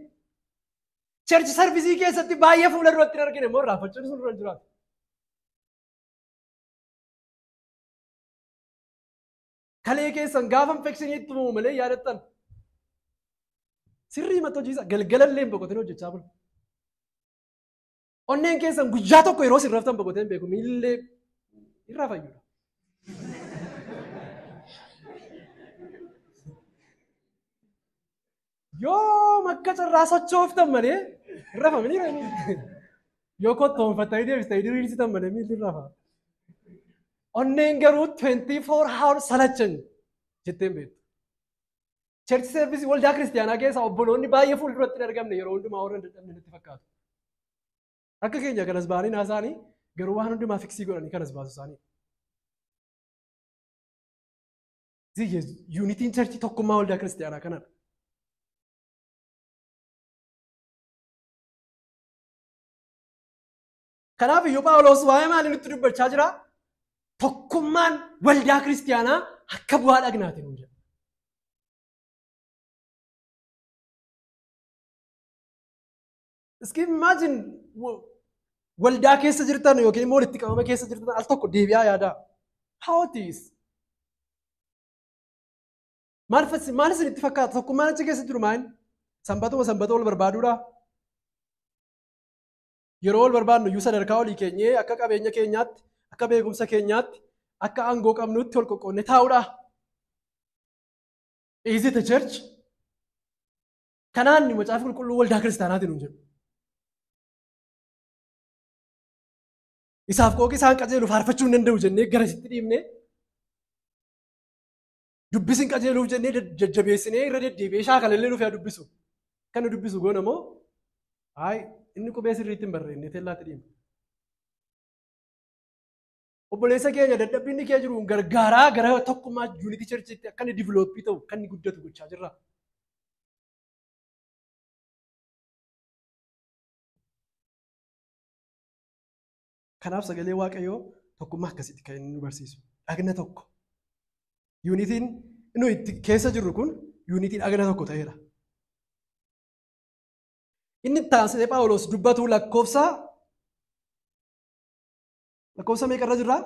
Church service keessatti baay'ee fuula duratti hin argine immoo irraanfachuun sun nurra jiraata. Kalee keessan gaafa infekshinii itti uumamu malee yaadattan. Sirrii mata hojii isaa galgalallee hin boqotin hojjechaa bulu. Onneen keessan guyyaa tokko yeroo isin raftan boqotee hin beeku miillee irraa fayyudha. Yoo makka carraa sochooftan malee hin rafamanii rafanii. Yoo kottoonfattanii deebistanii diriirsitan malee miilli hin rafa. Onneen garuu 24 hours salachan jettee hin beektu. Church service waldaa kiristiyaanaa keessa obboloonni baay'ee fuulduratti hin argamne yeroo hundumaa warra hin dadhabne natti fakkaatu. Akka keenya kanas ba'anii naasaanii garuu waan hundumaa fiksii godhanii kanas baasu isaanii. Yuunitiin churchii tokkummaa waldaa kiristiyaanaa kanadha. Kanaaf iyyuu Phaawulos waa'ee maalii nutti dubbachaa jira? Tokkummaan waldaa kiristiyaanaa akka bu'aa dhagnaatiin nuun jedha. Iski imagine waldaa keessa jirtan yookiin immoo walitti qabama keessa jirtan al tokko deebi'aa yaadaa. How it is? Maal isinitti fakkaata? Tokkummaan achi keessa jiru maal? Sanbatuma sanbata wal barbaaduudha. Yeroo wal barbaadnu iyyuu sadarkaa olii keenyee akka qabeenya keenyaatti, akka beekumsa keenyaatti, akka aangoo qabnutti wal qoqqoodnee taa'uudha. Is it a church? Kanaan macaafa qulqulluu waldaa kiristaanaatiin nuun jedhu. Isaaf qooqi isaan qajeelu faarfachuu hin danda'u jennee garasitti dhiibnee dubbisiin qajeeluuf jennee jajjabeessinee irra deddeebi'ee shaakalallee nuuf yaa dubbisu. Kan nu dubbisu goona moo hayi inni qubee sirriitti hin barreenne teellaatti dhiibna. Obboleessa keenya dadhabbiin kee jiru gargaaraa gara tokkummaa yuunitii churchiitti akka inni divilooppii ta'u akka inni guddatu gochaa jirra. Kanaaf sagalee Waaqayyoo tokkummaa akkasitti kan inni nu barsiisu. Dhagna tokko. Yuunitiin nu itti keessa jirru kun yuunitii dhagna tokko ta'eera. Inni taasisee Phaawulos dubbatu lakkoofsa meeqarra jirraa?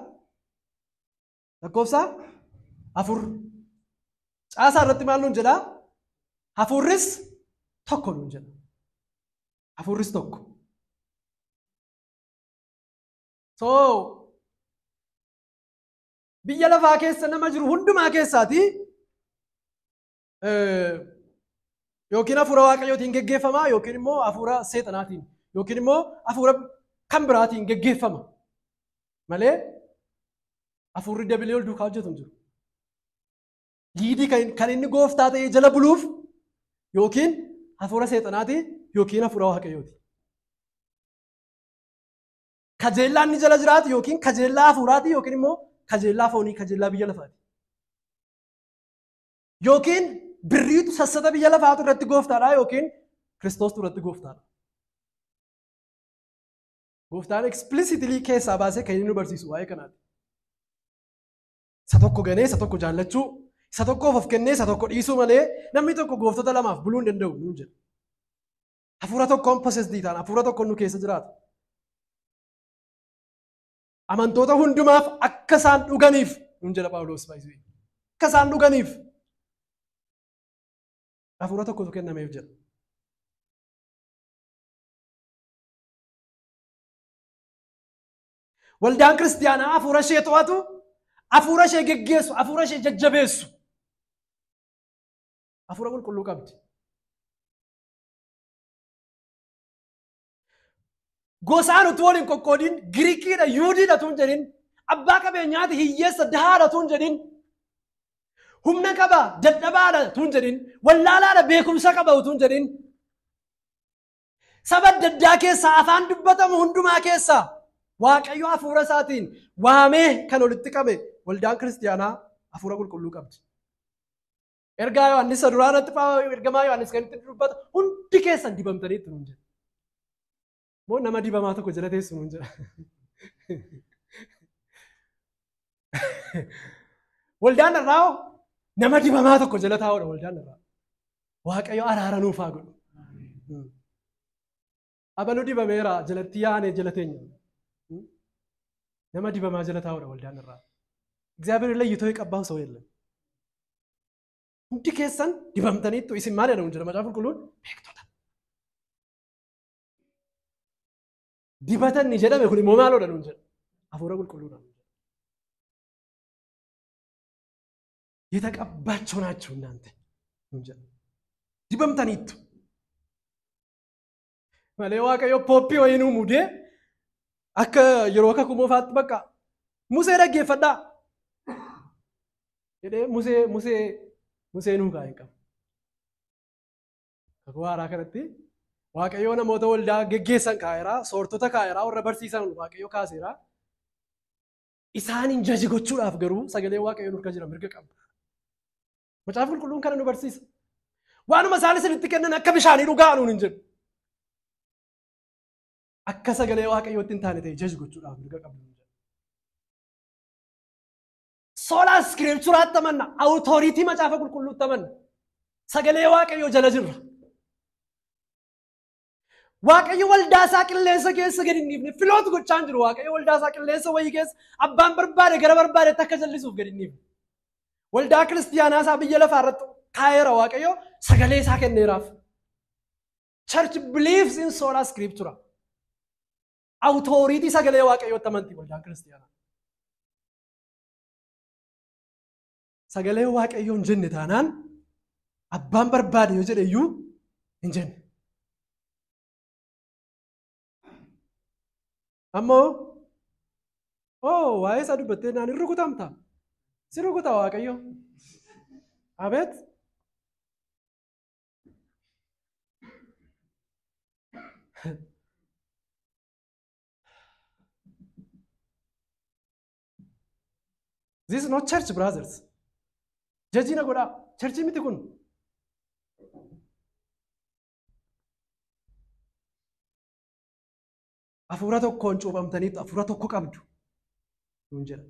Lakkoofsa 4. Caasaa irratti maal nuun jedhaa? Hafuurris tokko nuun jedha. Hafuurris tokko. So biyya lafaa keessa nama jiru hundumaa keessaati yookiin hafuura Waaqayyootiin geggeeffama yookiin immoo hafuura seexanaatiin yookiin immoo hafuura kan biraatiin geggeeffama malee hafuurri dabalee ol duukaa hojjetu hin jiru. Liidii kan inni gooftaa ta'ee jala buluuf yookiin hafuura seexanaati yookiin hafuura Waaqayyooti. Kajeellaan inni jala jiraatu yookiin kajeellaa hafuuraati yookiin immoo kajeellaa foonii kajeellaa biyya lafaati. Yookiin birriitu sassata biyya lafaatu irratti gooftaadha yookiin Kiristoostu irratti gooftaadha. Gooftaan explicitly keessaa baasee kan inni nu barsiisu waa'ee kanaati. Isa tokko ganee isa tokko jaallachuu, isa tokkoof of kennee isa tokko dhiisuu malee namni tokko gooftota lamaaf buluu hin danda'u nuun jedha. Hafuura tokkoon possessed ta'an, hafuura tokkoon nu keessa jiraata. Amantoota hundumaaf akka isaan dhuganiif nuun jedha Phaawulos baay'isee. Akka isaan dhuganiif hafuura tokkotu kennameef jedha. Waldaan kiristiyaanaa hafuura ishee to'atu, Hafuura ishee geggeessu, hafuura ishee jajjabeessu. Hafuura qulqulluu qabdi. Gosaan utuu waliin qoqqoodiin Giriikiidha, Yuudiidha tuun jedhin, abbaa qabeenyaati, hiyyeessa, dahaadha tuun jedhin, humna qaba, dadhabaadha tuun jedhin, wallaalaadha, beekumsa qaba utuun jedhin, saba adda addaa keessaa afaan dubbatamu hundumaa keessaa Waaqayyo hafuura isaatiin waamee kan walitti qabe waldaan kiristiyaanaa hafuura qulqulluu qabdi. Ergaa Yohaannis duraa irratti ergamaa Yohaannis kan itti dubbatu hundi keessan dibamtaniitu nuun jedha. Moo nama dibamaa tokko jala teessu nuun jedha. Waldaan irraa nama dibamaa tokko jala taa'uudha waldaan irraa. Waaqayyo araara nuuf haa godhu. Abaluu dibameera jalatti yaanee jala teenya. Nama dibamaa jala taa'uudha waldaan irraa. እግዚአብሔር ለይቶ የቀባው ሰው የለም። Hundi keessan dibamtaniittu isin maal jedhamu jira macaafa qulqulluun beektota. Dibatanni jedhame kun immoo maaloodha nuun jedha. Hafuura qulqulluudha. የተቀባቸው ናችሁ እናንተ nuun jedha. Dibamtaniittu. Malee Waaqayyo pooppii wayii nuu mudee akka yeroo kakuu moofaatti bakka Musee dhaggeeffadhaa jedhee Musee Musee Musee nuu kaa'e hin qabu. Kakuu haaraa kanatti Waaqayyo namoota waldaa geggeessan kaa'eera, soortota kaa'eera, warra barsiisan Waaqayyo kaaseera. Isaaniin jaji gochuudhaaf garuu sagalee Waaqayyo nurka jira mirga qabna. Macaafa qulqulluun kana nu barsiisa. Waanuma isaan isinitti kennan akka bishaanii dhugaa nuun hin jedhu. Akka sagalee Waaqayyootti hin taane ta'e jaji gochuudhaaf mirga qabna. Sola scripturaatti amanna, authority macaafa qulqulluutti amanna. Sagalee Waaqayyoo jala jirra. Waaqayyo waldaa isaa qilleensa keessa gadi hin dhiifne filoot gochaa hin jiru. Waaqayyo waldaa isaa qilleensa wayii keessa abbaan barbaade gara barbaadetti akka jallisuuf gadi hin dhiifne. Waldaa kiristiyaanaa isaa biyya lafaa irratti kaa'eera Waaqayyo sagalee isaa kenneeraaf. Church believes in sola scriptura. Authority sagalee Waaqayyootti amanti waldaan kiristiyaanaa. Sagalee Waaqayyoo hin jenne taanaan abbaan barbaade yoo jedhe iyyuu hin jenne. Ammoo waa'ee isaa dubbattee naan hin rukutamta. Si rukuta Waaqayyo. Abeet. This is not church, brothers. Jajii na godhaa. Churchii miti kun. Hafuura tokkoon cuuphamtaniitu hafuura tokko qabdu nuun jedha.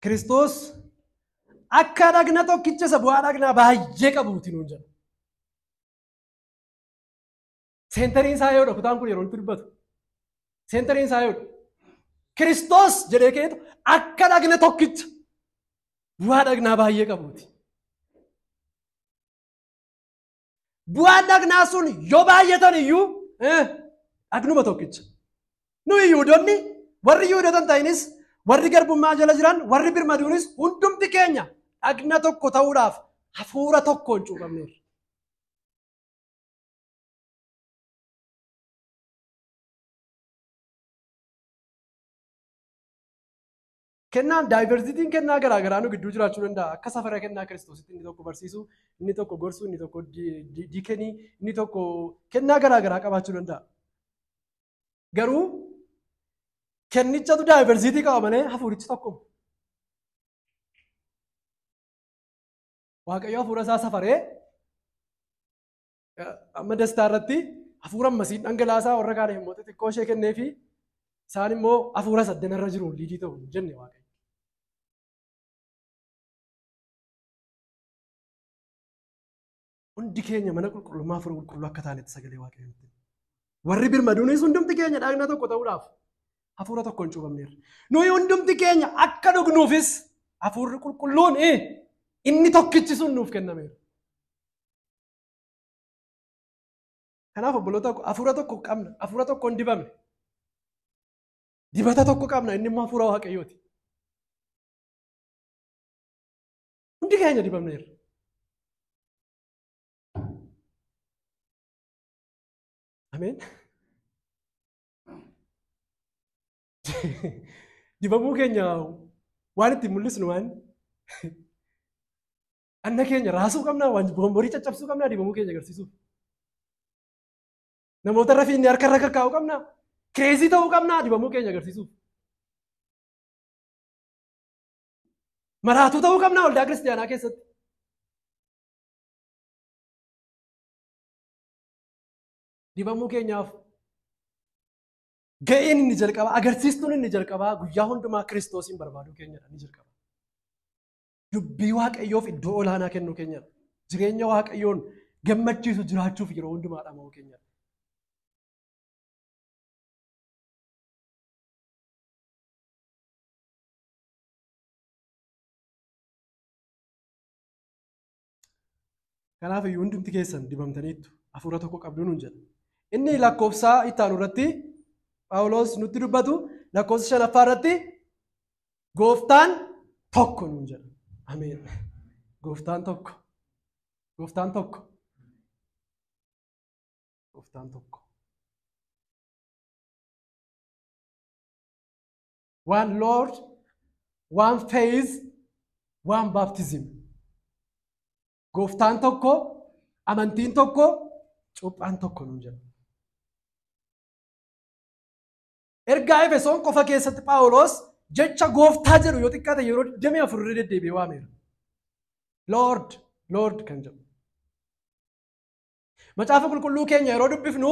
Kiristoos akka dhagna tokkicha isa bu'aa dhagnaa baay'ee qabuuti nuun jedha. Seentariin isaa yoodha kutaan kun yeroo nuti dubbatu. Seentariin isaa yoodha. Kiristoos jedhee keetu akka dhagna tokkicha bu'aa dhagnaa baay'ee qabuuti. Bu'aan dhagnaa sun yoo baay'atan iyyuu dhagnuma tokkicha. Nu Yihuudoonni warri Yihuudoota hin ta'inis warri garbummaa jala jiran warri birmaduunis hundumti keenya dhagna tokko ta'uudhaaf hafuura tokkoon cuuphamneerra. Kennaan daayivarsiitiin kennaa garaagaraa nu gidduu jiraachuu danda'a. Akka safara kennaa Kiristoositti inni tokko barsiisu, inni tokko gorsu, inni tokko diikenii, inni tokko kennaa garaagaraa qabaachuu danda'a. Garuu kennichatu daayivarsiitii qaba malee hafuurichi tokko. Waaqayyo hafuura isaa safaree amma dastaa irratti hafuura ammasiin dhangalaasaa warra kaaniif immoo xixiqqoo ishee kenneefi isaan immoo hafuura saddanarra jiru liidii ta'u hin jenne Waaqayyo. Hundi keenya mana qulqullummaa hafuura qulqulluu akka taanetti sagalee Waaqayyootti. Warri birmaduunis hundumti keenya dhagna tokko ta'uudhaaf hafuura tokkoon cuuphamneerra. Nuyi hundumti keenya akka dhugnuufis hafuurri qulqulluun inni tokkichi sun nuuf kennameera. Kanaaf obboloota hafuura tokko qabna, hafuura tokkoon dibamne. Dibata tokko qabna, inni immoo hafuura Waaqayyooti. Hundi keenya dibamneerra. Ameen. Dibamuu keenya waan ittiin mul'isnu waan anna keenya raasuu qabna, waan bomborii caccabsuu qabna dibamuu keenya agarsiisuuf. Namoota irra fiinnee harka irra kakkaa'uu qabna, kireezii ta'uu qabna dibamuu keenya agarsiisuuf. Maraatuu ta'uu qabna waldaa kiristiyaanaa keessatti. Dibamuu keenyaaf ga'een inni jalqabaa, agarsiistuun inni jalqabaa guyyaa hundumaa Kiristoosiin barbaaduu keenyadha inni jalqaba. Dubbii Waaqayyoof iddoo olaanaa kennuu keenyadha. Jireenya Waaqayyoon gammachiisu jiraachuuf yeroo hundumaa dhama'uu keenyadha. Kanaaf iyyuu hundumti keessan dibamtaniittu hafuura tokko qabdu nuun jedha. Inni lakkoofsa itti aanu irratti Phaawulos nutti dubbatu lakkoofsa shanaffaa irratti gooftaan tokko nuun jedha. Ameen. Gooftaan tokko. Gooftaan tokko. Gooftaan tokko. One Lord, one faith, one baptism. Gooftaan tokko, amantiin tokko, cuuphaan tokko nuun jedha. Ergaa Efesoon qofa keessatti Phaawulos jecha gooftaa jedhu yoo xiqqaate yeroo 24 irra deddeebi'ee waameera. Lord, Lord kan jedhu. Macaafa qulqulluu keenya yeroo dubbifnu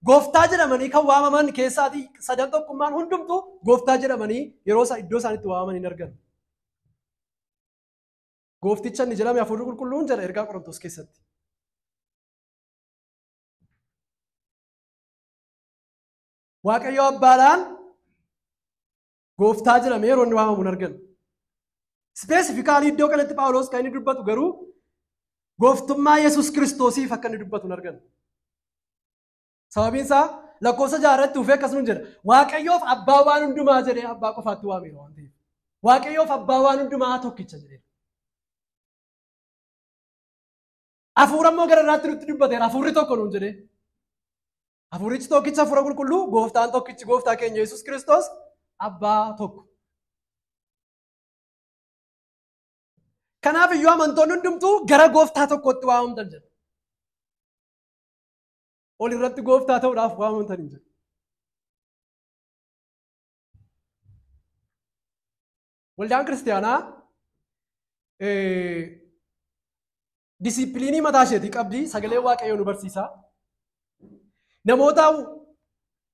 gooftaa jedhamanii kan waamaman keessaatii sadan tokkummaan hundumtuu gooftaa jedhamanii yeroo iddoo isaanitti waamaman hin argan. Goofticha inni jedhame hafuurri qulqulluun jedha ergaa Qorontos keessatti. Waaqayyo abbaadhaan gooftaa jedhamee yeroo inni waamamu hin argan. Ispeesifikaalii iddoo kanatti Phaawulos kan inni dubbatu garuu gooftummaa Yesuus Kiristoosiif akka inni dubbatu hin argan. Sababiin isaa lakkoofsa 6 irratti dhufee akkas nuun jedha. Waaqayyoof abbaa waan hundumaa jedhee abbaa qofaatti waameera waan ta'eef. Waaqayyoof abbaa waan hundumaa tokkicha jedhee. Hafuura immoo gara irraatti nutti dubbateera. Hafuurri tokko nuun jedhee. Hafuurichi tokkicha hafuura qulqulluu, gooftaan tokkichi gooftaa keenya Yesuus Kiristoos abbaa tokko. Kanaaf iyyuu amantoonni hundumtuu gara gooftaa tokkotti waamamtan jedha. Ol irratti gooftaa ta'uudhaaf waamamtan hin jedhu. Waldaan kiristiyaanaa disiipiliinii mataa isheetii qabdi, sagalee Waaqayyoo nu barsiisa. Namoota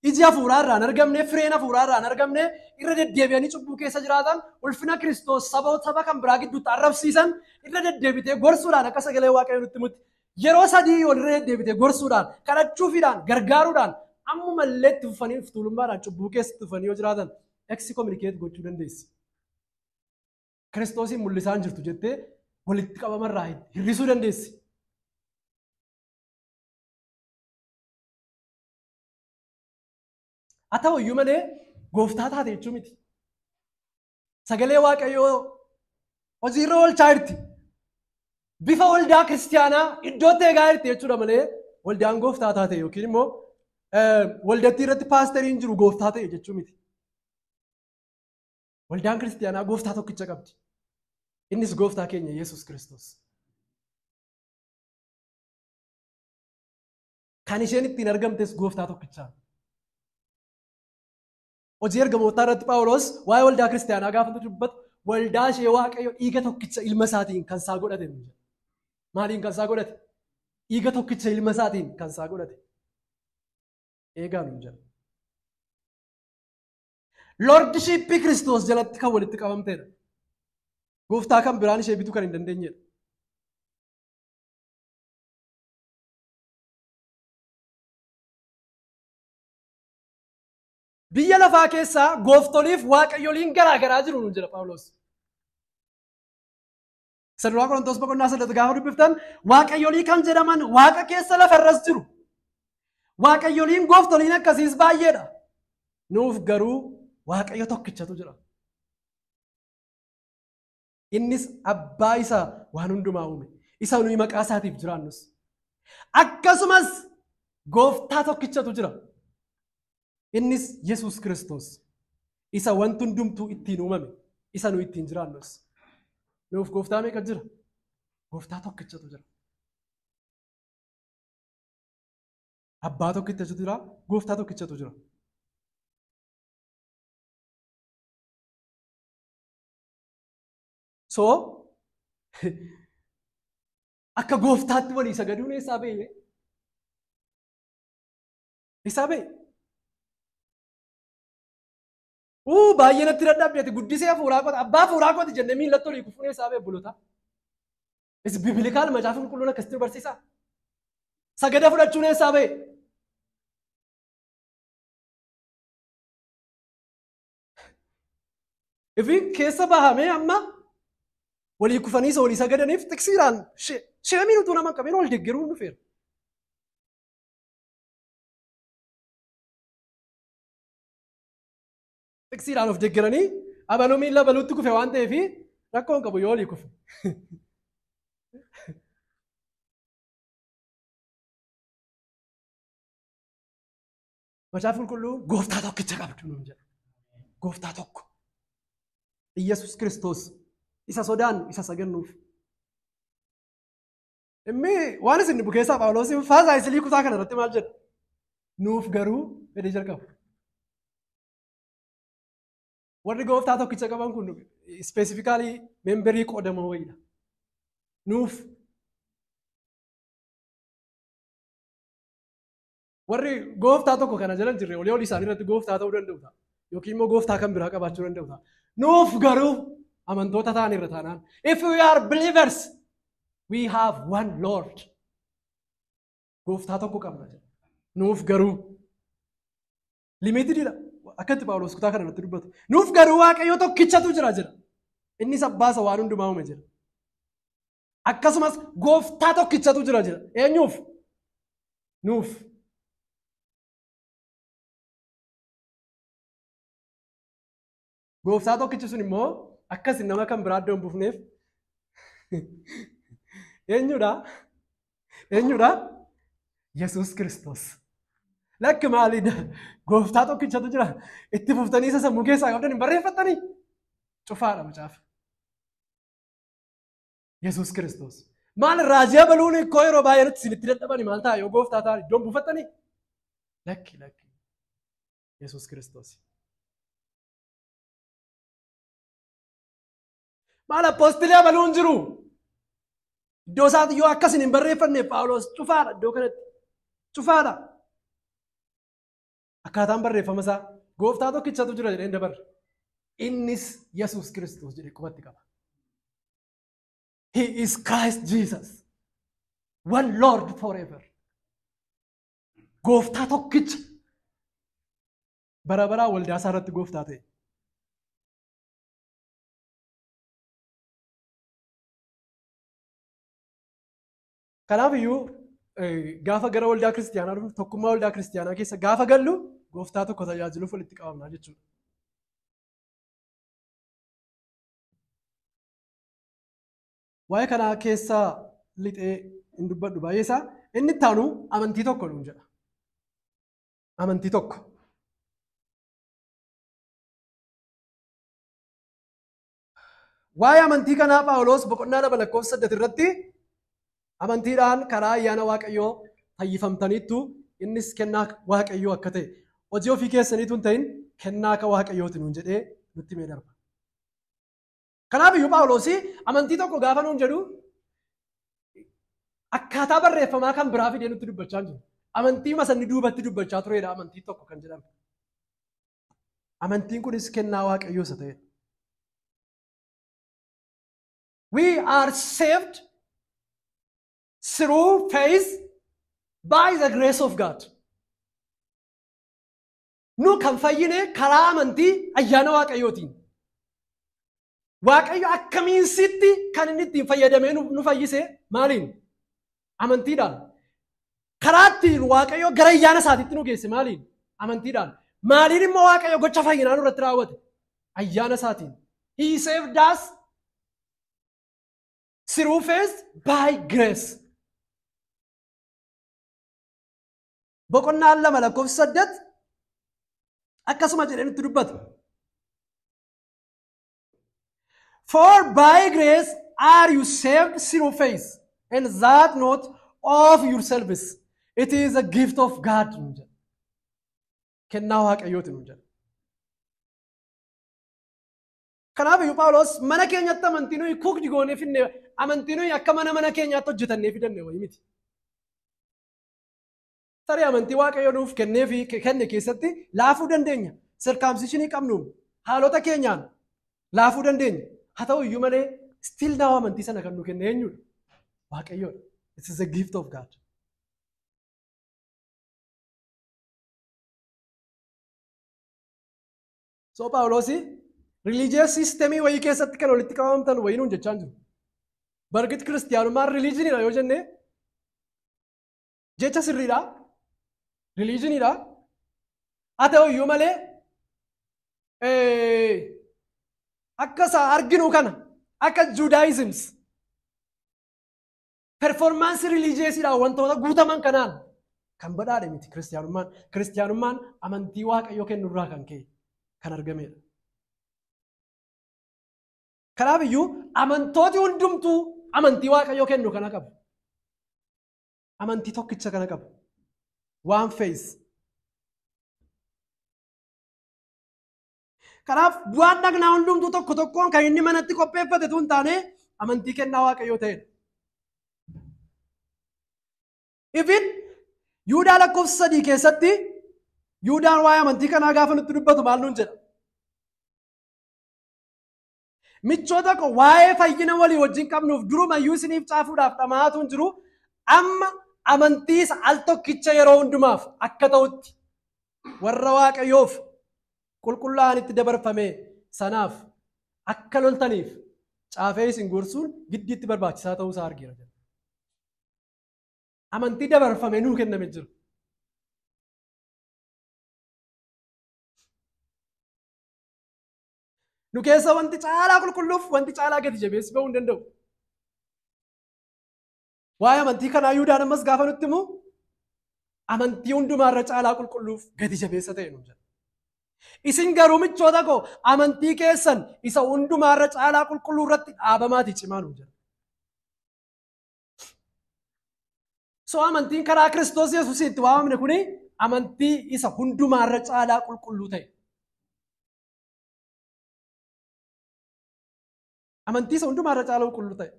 iji hafuuraa irraa hin argamne, fireen hafuuraa irraa hin argamne, irra deddeebi'anii cubbuu keessa jiraatan, ulfina Kiristoos saba kan biraa gidduutti arrabsiisan, irra deddeebitee gorsuudhaan akka sagalee Waaqayyoo nutti himutti yeroo sadii ol irra deddeebitee gorsuudhaan, kadhachuufiidhaan, gargaaruudhaan ammumallee itti fufanii tuulummaadhaan cubbuu keessa itti fufanii yoo jiraatan excommunicate gochuu dandeessi. Kiristoosiin mul'isaan jirtu jettee walitti qabamarraa hir'isuu dandeessi. Haa ta'u iyyuu malee gooftaa taate jechuu miti. Sagalee Waaqayyoo hojiirra oolchaa jirti. Bifa waldaa kiristiyaanaa iddootti eegaa jirti jechuudha malee waldaan gooftaa taate yookiin immoo waldattii irratti paasteriin jiru gooftaa ta'e jechuu miti. Waldaan kiristiyaanaa gooftaa tokkicha qabdi. Innis gooftaa keenya Yesuus Kiristoos. Kan isheen ittiin argamtes gooftaa tokkichaan. Hojii ergamootaa irratti Phaawulos waa'ee waldaa kiristiyaanaa gaafa dubbatu waldaa ishee Waaqayyo dhiiga tokkicha ilma isaatiin kan isaa godhate. Maaliin kan isaa godhate? Dhiiga tokkicha ilma isaatiin kan isaa godhate. Eegaa nuun jedha. Lordshipii Kiristoos jalatti kan walitti qabamtedha. Gooftaa kan biraan ishee bituu kan hin dandeenyedha. Biyya lafaa keessaa gooftoliif waaqayyoliin garaa garaa jiru nuun jedha Phaawulos. Isa duraa Qorontos boqonnaa 8 gaafa dubbiftan waaqayyolii kan jedhaman waaqa keessa lafarras jiru. Waaqayyoliin gooftoliin akkasiis baay'eedha. Nuuf garuu Waaqayyo tokkichatu jira. Innis abbaa isaa waan hundumaa uume. Isa nuyi maqaa isaatiif jiraannus. Akkasumas gooftaa tokkichatu jira. Innis Yesuus Kiristoos. Isa wanti hundumtuu ittiin uumame. Isa nuyi ittiin jiraannus. Nuuf gooftaa meeqa jira? Gooftaa tokkichatu jira. Abbaa tokkichatu jira, gooftaa tokkichatu jira. So, akka gooftaatti walii sagaduun eessaa ba'e? Eessaa ba'e? Baay'ee natti dadhabde guddisee hafuuraa qote abbaa hafuuraa qote jennee miillatti olii kufuun eessaa ba'e obboloota? Is bibilikaal macaafa qulqulluun akkasitti nu barsiisaa? Sagada fudhachuun eessaa ba'e? Ifi keessa bahamee amma walii kufanii isa walii sagadaniif tiksiidhaan sheemiin utuu nama hin qabin wal deeggaruun dhufeera. Tiksiidhaan of deeggaranii abaluu miilla abaluutti kufe waan ta'eef rakkoo hin qabu yoo walii kufe. Macaafa qulqulluu gooftaa tokkicha qabdu nuun jedha. Gooftaa tokko. Iyyasuus Kiristoos. Isa sodaannu isa sagannuuf. Inni waan isin dhibu keessaa Phaawulos faasaa isilii kutaa kana irratti maal jedha? Nuuf garuu fedhii jalqabu. Warri gooftaa tokkicha qaban kun ispeesifikaalii memberii qoodamoo wayiidha. Nuuf warri gooftaa tokko kana jala hin jirre olii olii isaanii irratti gooftaa ta'uu danda'u ta'a. Yookiin immoo gooftaa kan biraa qabaachuu danda'u ta'a. Nuuf garuu amantoota ta'an irra taanaan. If we are believers, we have one Lord. Gooftaa tokko qabna jedha. Nuuf garuu limitididha. Akkatti Phaawulos kutaa kana irratti dubbata. Nuuf garuu Waaqayyo tokkichatu jira jedha. Innis abbaa isa waan hundumaa uume jedha. Akkasumas gooftaa tokkichatu jira jedha. Eenyuuf? Nuuf. Gooftaa tokkichi sun immoo akkas nama kan biraa iddoo hin buufneef eenyudha? Eenyudha? Yesuus Kiristoos. Lakki maalidha? Gooftaa tokkichatu jira. Itti fuftanii isa sammuu keessaa qabdan hin barreeffattanii? Cufaadha macaafa. Yesuus Kiristoos. Maal raajii abaluun koo yeroo baay'ee nutti isinitti dadhabani maal ta'a yoo gooftaa ta'an iddoon buufattanii? Lakki lakki. Yesuus Kiristoos. Maal appoostilii abaluun jiru? Iddoo isaati yoo akkasin hin barreeffanne Phaawulos cufaadha iddoo kanatti. Cufaadha. Akkaataan barreeffama isaa gooftaa tokkichatu jira jedhee hin dabarre. Innis Yesuus Kiristoos jedhee qubatti qaba. He is Christ Jesus. One Lord forever. Gooftaa tokkicha. Bara baraa waldaa isaa irratti gooftaa ta'e. Kanaaf iyyuu gaafa gara waldaa kiristiyaanaa dhufnu tokkummaa waldaa kiristiyaanaa keessa gaafa gallu gooftaa tokko tajaajiluuf walitti qabamna jechuudha. Waa'ee kanaa keessaa lixee hin dubbadhu baay'ee isaa inni itti aanu amantii tokko nuun jedha. Amantii tokko. Waa'ee amantii kanaa Phaawulos boqonnaa 2 lakkoofsa 8 irratti amantiidhaan karaa ayyaana Waaqayyoo fayyifamtaniittu innis kennaa Waaqayyoo akka ta'e hojii ofii keessaniitu hin ta'in kennaa akka Waaqayyooti nuun jedhee nutti himee darba. Kanaaf iyyuu Phaawulos amantii tokko gaafa nuun jedhu akkaataa barreeffamaa kan biraa fidee nutti dubbachaa jiru. Amantii masanni duubatti dubbachaa turedha amantii tokko kan jedhamu. Amantiin kunis kennaa Waaqayyoo isa ta'edha. We are saved through faith by the grace of God. Nu kan fayyine karaa amantii ayyaana Waaqayyootiin. Waaqayyo akkamiin sitti kan inni ittiin fayyadamee nu fayyise maaliin? Amantiidhaan. Karaa ittiin Waaqayyo gara ayyaana isaatiitti nu geesse maaliin? Amantiidhaan. Maaliin immoo Waaqayyo gocha fayyinaa nurratti raawwate? Ayyaana isaatiin. He saved us through faith by grace. Boqonnaan 2 lakkoofsa 8 akkasuma jedhee nutti dubbata. For by grace are you saved through faith, and that not of yourselves. It is a gift of God. Kennaa Waaqayyooti nuun jedha. Kanaaf iyyuu Phaawulos mana keenyatti amantii nuyi kuukdi goonee finne, amantii nuyi akka mana keenyaatti hojjetannee fidanne wayii miti. Tarii amantii Waaqayyo nuuf kennee fi kenne keessatti laafuu dandeenya. Sirkaamsishinii qabnuun haalota keenyaan laafuu dandeenya. Haa ta'u iyyuu malee still now amantii sana kan nu kenne eenyudha? Waaqayyoodha. It is a gift of God. So Phaawulos religious systemii wayii keessatti kan walitti qabamtan wayii nuun jechaa jiru. Bargit kiristiyaanummaan religioniidha yoo jenne jecha sirriidha. Religioniidha. Haa ta'u iyyuu malee akka isaa arginu kana akka Judaisms performance religiousiidhaan wantoota guutaman kanaan kan badhaadhe miti kiristiyaanummaan. Kiristiyaanummaan amantii Waaqayyoo kennurraa kan ka'e kan argamedha. Kanaaf iyyuu amantooti hundumtuu amantii Waaqayyoo kennu kana qabu. Amantii tokkicha kana qabu. One faith. Kanaaf bu'aan dhagnaa hundumtuu tokko tokkoon kan inni manatti qopheeffate tun taane amantii kennaa Waaqayyoo ta'edha. Ifin Yihudaa lakkoofsa 3 keessatti Yihudaan waa'ee amantii kanaa gaafa nutti dubbatu maal nuun jedha? Michoota koo waa'ee fayyina walii wajjin qabnuuf durumayyuu isiniif caafuudhaaf dhamaatu hin jiru. Amma amantii isa al tokkicha yeroo hundumaaf akka ta'utti warra Waaqayyoof qulqullaa'anitti dabarfame sanaaf akka loltaniif caafee isin gorsuun giddiitti barbaachisaa ta'uu isaa argeera. Amantii dabarfame nuu kenname jira. Nu keessa wanti caalaa qulqulluuf wanti caalaa gadi jabeessi ba'uu hin danda'u. Waa'ee amantii kanaa Yihudaan ammas gaafa nutti himu amantii hundumaarra caalaa qulqulluuf gadi jabeessa ta'e nuun jedha. Isin garuu michoota koo amantii keessan isa hundumaarra caalaa qulqulluu irratti dhaabamaatii cimaa nuun jedha. So amantiin karaa Kiristoos Yesuusitti waamamne kuni amantii isa hundumaarra caalaa qulqulluu ta'e. Amantii isa hundumaarra caalaa qulqulluu ta'e.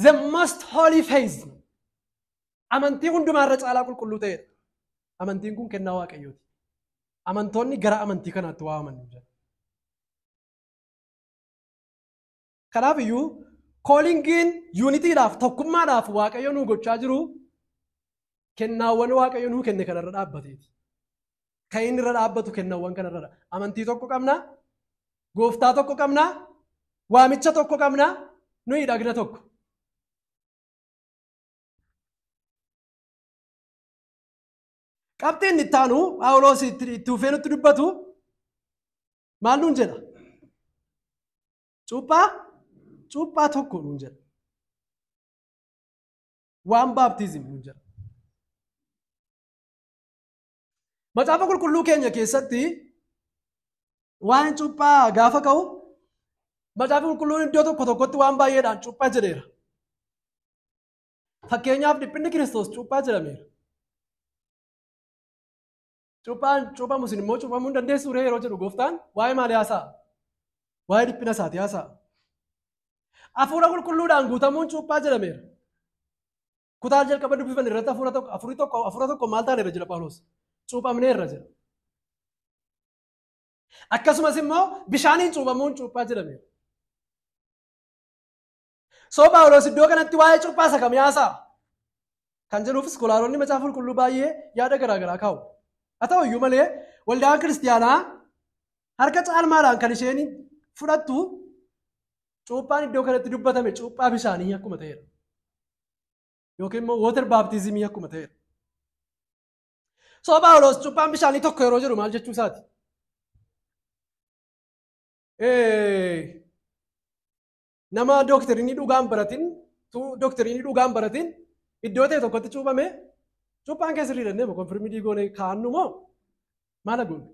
The most holy faith. Amantii hundumaarra caalaa qulqulluu ta'edha. Amantiin kun kennaa Waaqayyooti. Amantoonni gara amantii kanaatti waamaman jedha. Kanaaf iyyuu koolingiin yuunitiidhaaf tokkummaadhaaf Waaqayyo nuu gochaa jiru kennaawwan Waaqayyo nuu kenne kanarra dhaabbateeti. Kan inni irra dhaabbatu kennaawwan kanarra. Amantii tokko qabna, gooftaa tokko qabna, waamicha tokko qabna, nuyi dhagna tokko. Qabxiin itti aanu Phaawulos itti fufee nutti dubbatu maal nuun jedha? Cuuphaa tokko nuun jedha. One baptism nuun jedha. Macaafa qulqulluu keenya keessatti waan cuuphaa gaafa ka'u macaafa qulqulluun iddoo tokko tokkotti waan baay'eedhaan cuuphaa jedheera. Fakkeenyaaf dhiphinni Kiristoos cuuphaa jedhameera. Cuuphaan cuuphamu isin immoo cuuphamuu hin dandeessu ree yeroo jedhu gooftaan waa'ee maalii haasa'a? Waa'ee dhiphina isaati haasa'a. Hafuura qulqulluudhaan guutamuun cuuphaa jedhameera. Kutaa jalqaba dubbifan irratti hafuura tokko maal taaneerra jedha Phaawulos? Cuuphamneerra jedha. Akkasumas immoo bishaaniin cuuphamuun cuuphaa jedhameera. So Phaawulos iddoo kanatti waa'ee cuuphaa isa kamii haasa'a? Kan jedhuuf iskolaaronni macaafa qulqulluu baay'ee yaada garaagaraa kaa'u. Haa ta'u iyyuu malee waldaan kiristiyaanaa harka caalmaadhaan kan isheen fudhattu cuuphaan iddoo kanatti dubbatame cuuphaa bishaanii akkuma ta'edha. Yookiin immoo water baptism akkuma ta'edha. So Phaawulos cuuphaan bishaanii tokko yeroo jedhu maal jechuu isaati? Nama dooktarinii dhugaan baratin iddoo ta'e tokkotti cuuphame cuuphaan keessa sirriidha jennee konfirmii goone kaa'annu moo maal goone?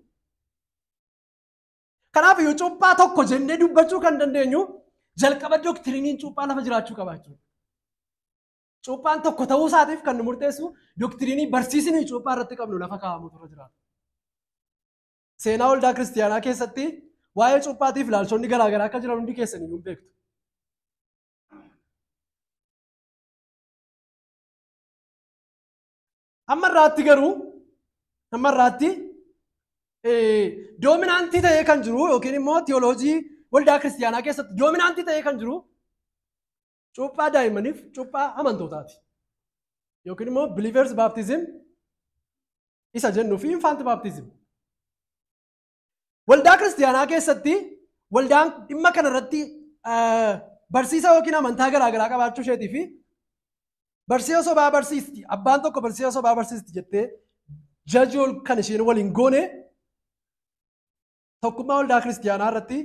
Kanaaf iyyuu cuuphaa tokko jennee dubbachuu kan dandeenyu jalqaba dooktariniin cuuphaa lafa jiraachuu qaba jechuudha. Cuuphaan tokko ta'uu isaatiif kan nu murteessu dooktarinii barsiisni cuuphaa irratti qabnu lafa kaa'amutu irra jiraata. Seenaa waldaa kiristiyaanaa keessatti waa'ee cuuphaatiif ilaalchonni garaagaraa akka jiran hundi keessan iyyuu beektu. Amma irraatti garuu doominaantii ta'ee kan jiru yookiin immoo tiyooloojii waldaa kiristiyaanaa keessatti doominaantii ta'ee kan jiru cuuphaa daa'immaniif cuuphaa amantootaati. Yookiin immoo believers baptism isa jennuu fi infant baptism. Waldaa kiristiyaanaa keessatti waldaan dhimma kanarratti barsiisa yookiin amantaa garaagaraa qabaachuu isheetii fi barsiisa sobaa barsiisti abbaan tokko barsiisa sobaa barsiisti jettee jajii ol kan isheen waliin goone tokkummaa waldaa kiristiyaanaa irratti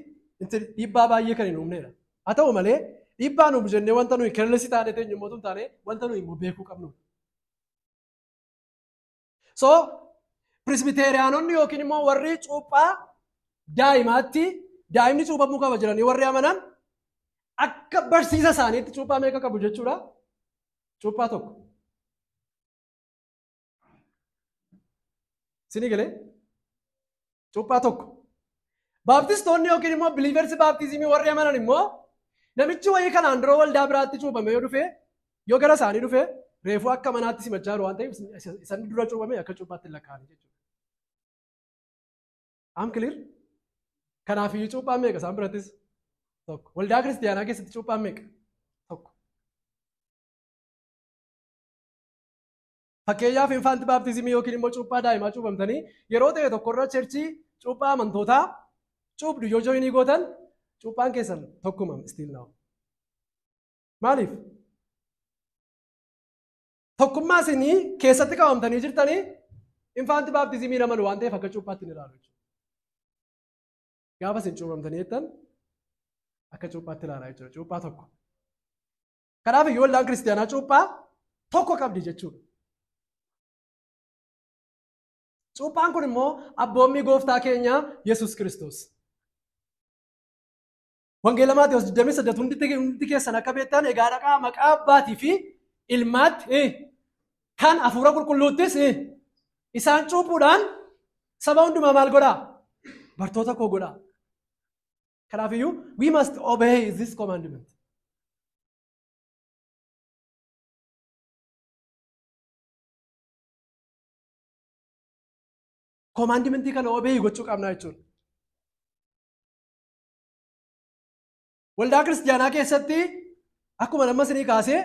dhiibbaa baay'ee kan hin uumnedha. Haa ta'u malee dhiibbaa nuuf jennee wanta nuyi keellessi taane teenyu immoo taane wanta nuyi immoo beekuu qabnudha. So Presbiteeriyaanonni yookiin immoo warri cuuphaa daa'imaatti daa'imni cuuphamuu qaba jedhanii warri amanan akka barsiisa isaaniitti cuuphaa meeqa qabu jechuudha? Cuuphaa tokko. Sinii galee? Cuuphaa tokko. Baaptistoonni yookiin immoo biliiversi baaptizimii warri amanan immoo namichi wayii kanaan dura waldaa biraatti cuuphame yoo dhufe yoo gara isaanii dhufe reefuu akka manaatti simachaa jiru waan ta'eef isaan dura cuuphame akka cuuphaatti lakkaa'anii jechuudha. Am clear? Kanaafiyyuu cuuphaan meeqa isaan birattis? Tokko. Waldaa kiristiyaanaa keessatti cuuphaan meeqa? Tokko. Fakkeenyaaf infaanti baaptizimii yookiin immoo cuuphaa daa'imaa cuuphamtanii yeroo ta'e tokkorra cherchii cuuphaa amantootaa cuuphdu yoo jooyinii gootan cuuphaan keessan tokkuma still now. Maaliif? Tokkummaa isinii keessatti qabamtanii jirtanii infaanti baaptizimii namanu waan ta'eef akka cuuphaatti ni ilaalu jechuudha. Gaafa isin cuuphamtanii jettan akka cuuphaatti ilaalaa jechuudha. Cuuphaa tokko. Kanaaf iyyuu waldaan kiristiyaanaa cuuphaa tokko qabdi jechuudha. Cuuphaan kun immoo abboommii gooftaa keenya Yesuus Kiristoos. Wangeela Maatewos 28 hundi keessan akka beektan egaa dhaqaa maqaa abbaatii fi ilmaatti kan hafuura qulqulluuttis isaan cuuphuudhaan saba hundumaa maal godhaa? Bartoota koo godhaa. Kanaafiyyuu we must obey this commandment. Commandmentii kana obey gochuu qabna jechuudha. Waldaa kiristiyaanaa keessatti akkuma nama isinii kaasee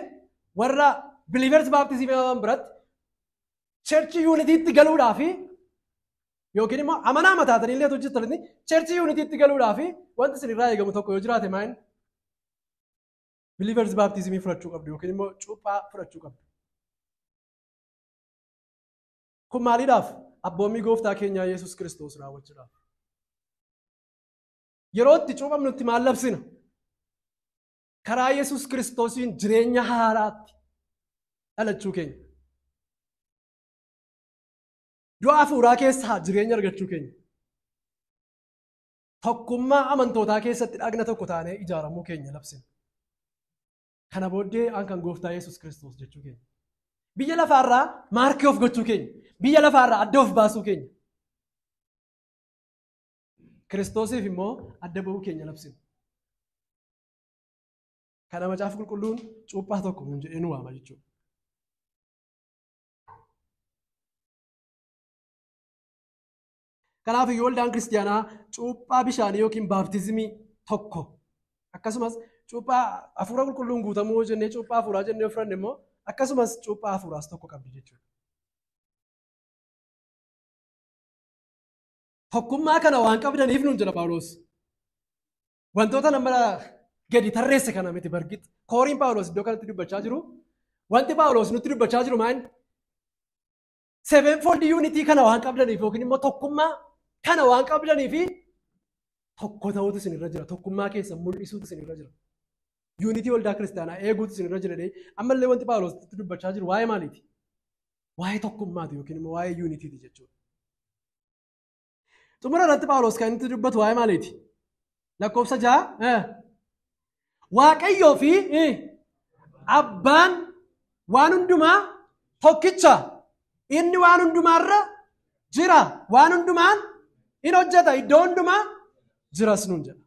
warra believers baptism biratti church unitiitti galuudhaa fi yookiin immoo amanaa mataatanii illee hojjetanii church unitiitti galuudhaa fi wanti isin irraa eegamu tokko yoo jiraate maal believers baptism fudhachuu qabdu yookiin immoo cuuphaa fudhachuu qabdu. Kun maaliidhaaf? Abboommii gooftaa keenyaa Yesuus Kiristoos raawwachuudhaaf. Yeroo itti cuuphamnutti maal labsina? Karaa Yesuus Kiristoosiin jireenya haaraatti dhalachuu keenya. Du'a hafuuraa keessaa jireenya argachuu keenya. Tokkummaa amantootaa keessatti dhagna tokko taanee ijaaramuu keenya labsina. Kana booddee an kan gooftaa Yesuus Kiristoos jechuu keenya. Biyya lafaarraa maarkii of gochuu keenya. Biyya lafaarraa adda of baasuu keenya. Kiristoosiif immoo adda ba'uu keenya labsina. Kana macaafa qulqulluun cuuphaa tokko nuun jedhee nu waama jechuudha. Kanaaf iyyuu waldaan kiristiyaanaa cuuphaa bishaanii yookiin baaptizimii tokko akkasumas cuuphaa hafuura qulqulluun guutamuu jennee cuuphaa hafuuraa jennee fudhanne immoo akkasumas cuuphaa hafuuraas tokko qabdi jechuudha. Tokkummaa kana waan qabdaniif nuun jedha Phaawulos. Wantoota nama gadi tarreesse kana miti bargit. Kooriin Phaawulos iddoo kanatti dubbachaa jiru. Wanti Phaawulos nutti dubbachaa jiru maal? Sevenfold unity kana waan qabdaniif yookiin immoo tokkummaa kana waan qabdaniif tokko ta'uutu isinirra jira. Tokkummaa keessan mul'isuutu isinirra jira. Unity waldaa kiristaanaa eeguutu isinirra jira jedhee ammallee wanti Phaawulos dubbachaa jiru waa'ee maaliiti? Waa'ee tokkummaati yookiin immoo waa'ee unitiiti jechuudha. Xumura irratti Phaawulos kan inni dubbatu waa'ee maaliiti? Lakkoofsa 6 Waaqayyoo fi abbaan waan hundumaa tokkicha. Inni waan hundumaarra jira. Waan hundumaan in hojjeta. Iddoo hundumaa jiras nuun jedha.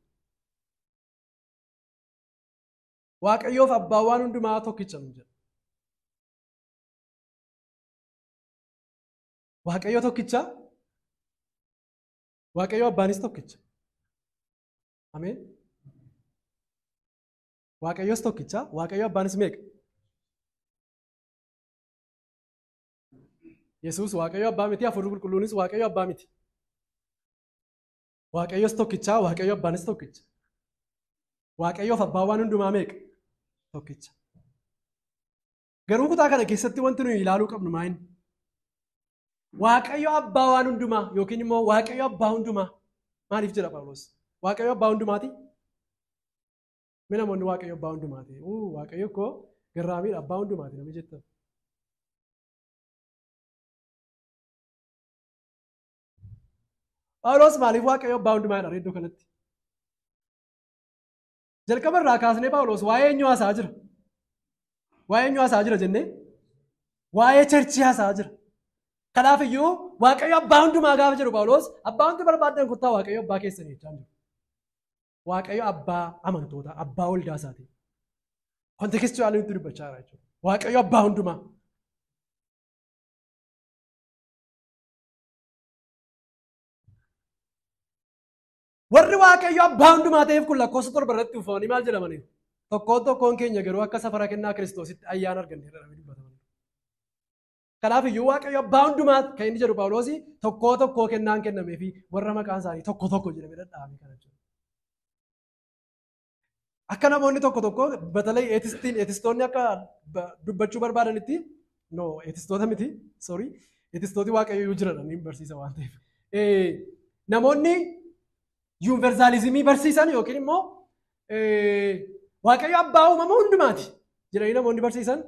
Waaqayyoof abbaan waan hundumaa tokkicha nuun jedha. Waaqayyo tokkicha. Waaqayyo abbaanis tokkicha. Ameen. Waaqayyos tokkicha. Waaqayyo abbaanis meeqa? Yesuus Waaqayyo abbaa miti, Hafuurri Qulqulluunis Waaqayyo abbaa miti. Waaqayyos tokkicha, Waaqayyo abbaanis tokkicha. Waaqayyoof abbaan waan hundumaa meeqa? Tokkicha. Garuu kutaa kana keessatti wanti nuyi ilaaluu qabnu maal? Waaqayyo abbaa waan hundumaa yookiin immoo Waaqayyo abbaa hundumaa maaliif jedha Phaawulos? Waaqayyo abbaa hundumaati? Mee namoonni Waaqayyo abbaa hundumaati? Waaqayyo koo garraamiidha abbaa hundumaati namni jettan. Phaawulos maaliif Waaqayyo abbaa hundumaa jedha iddoo kanatti? Jalqaba irraa kaasnee Phaawulos waa'ee eenyu haasa'aa jira? Waa'ee eenyu haasa'aa jira jennee? Waa'ee churchii haasa'aa jira. Kanaaf iyyuu Waaqayyo abbaa hundumaa gaafa jedhu Phaawulos abbaa hundi barbaadan kottaa Waaqayyo abbaa keessanii jechaa jiru. Waaqayyo abbaa amantoota, abbaa waldaa isaati. Contextually nutti dubbachaa jira jechuudha. Waaqayyo abbaa hundumaa. Warri Waaqayyo abbaa hundumaa ta'eef kun lakkoofsa 7 irratti uffatanii maal jedhamaniiru? Tokkoon tokkoon keenya garuu akka safara kennaa Kiristoositti ayyaana arganneerra jedhamanii dubbatamaniiru. Kanaaf iyyuu Waaqayyo abbaa hundumaa kan inni jedhu Phaawulos tokkoo tokkoo kennaan kennamee fi warra maqaan isaanii tokko tokko jedhamee dhadhaa'ame kana jechuudha. Akka namoonni tokko tokko batalay eetistoonni akka dubbachuu barbaadanitti no eetistoota miti sorry eetistooti Waaqayyo iyyuu jiran ni barsiisa waan ta'eef. Namoonni yuunivarsaalizimii barsiisan yookiin immoo Waaqayyo abbaa uumama hundumaati jedhanii namoonni barsiisan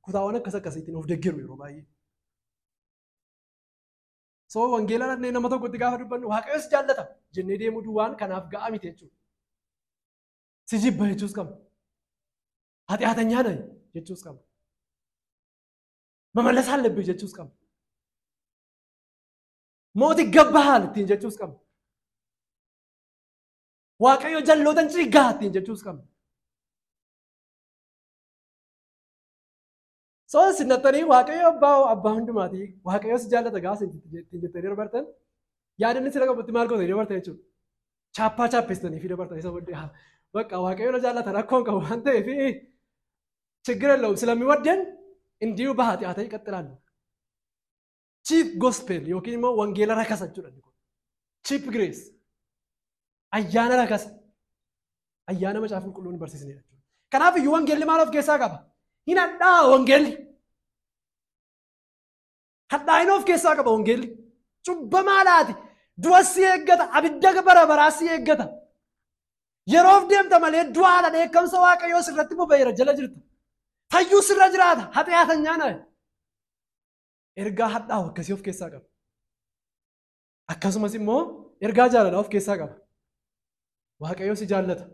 kutaawwan akkas akkasiitiin of deeggaru yeroo baay'ee. So wangeela dhaqnee nama tokkotti gaafa dubbannu Waaqayyo si jaallata jennee deemuu duwwaan kanaaf ga'a miti jechuudha. Si jibba jechuus qabna. Haxiyaatanya nayi jechuus qabna. Mamallas አለብህ jechuus qabna. Mootii gabbahaal ittiin jechuus qabna. Waaqayyo jallootan ciiggaa ittiin jechuus qabna. So sinattanii Waaqayyo abbaa hundumaati. Waaqayyo si jaallata gaafa ittiin jettanii dabartan yaadanni sira qabutti maal gootanii dabartan jechuudha. Chaappaa chaappessanii fi dabartan isa booddee በቃ Waaqayyo na jaallata rakkoon qabu waan ta'eef ችግር የለውም ስለሚወደን እንዲሁ በኃጢአት ይቀጥላሉ። Cheap gospel yookiin immoo wangeela rakasa jechuudha. Cheap grace ayyaana rakasa ayyaana macaafa qulqulluun barsiisnedha jechuudha. Kanaaf iyyuu wangeelli maal of keessaa qaba? Hin hadhaa'a wangeelli. Hadhaa'ina of keessaa qaba wangeelli. Cubbamaadhaati. Du'a si eeggata. Abidda bara baraa si eeggata. Yeroof deemta malee du'aadha dheekkamsa Waaqayyoo sirratti boba'eera jala jirta. Fayyuu sirra jiraata. Haxiyaatanya nayi. Ergaa hadhaa'u akkasii of keessaa qaba. Akkasumas immoo ergaa jaalalaa of keessaa qaba. Waaqayyo si jaallata.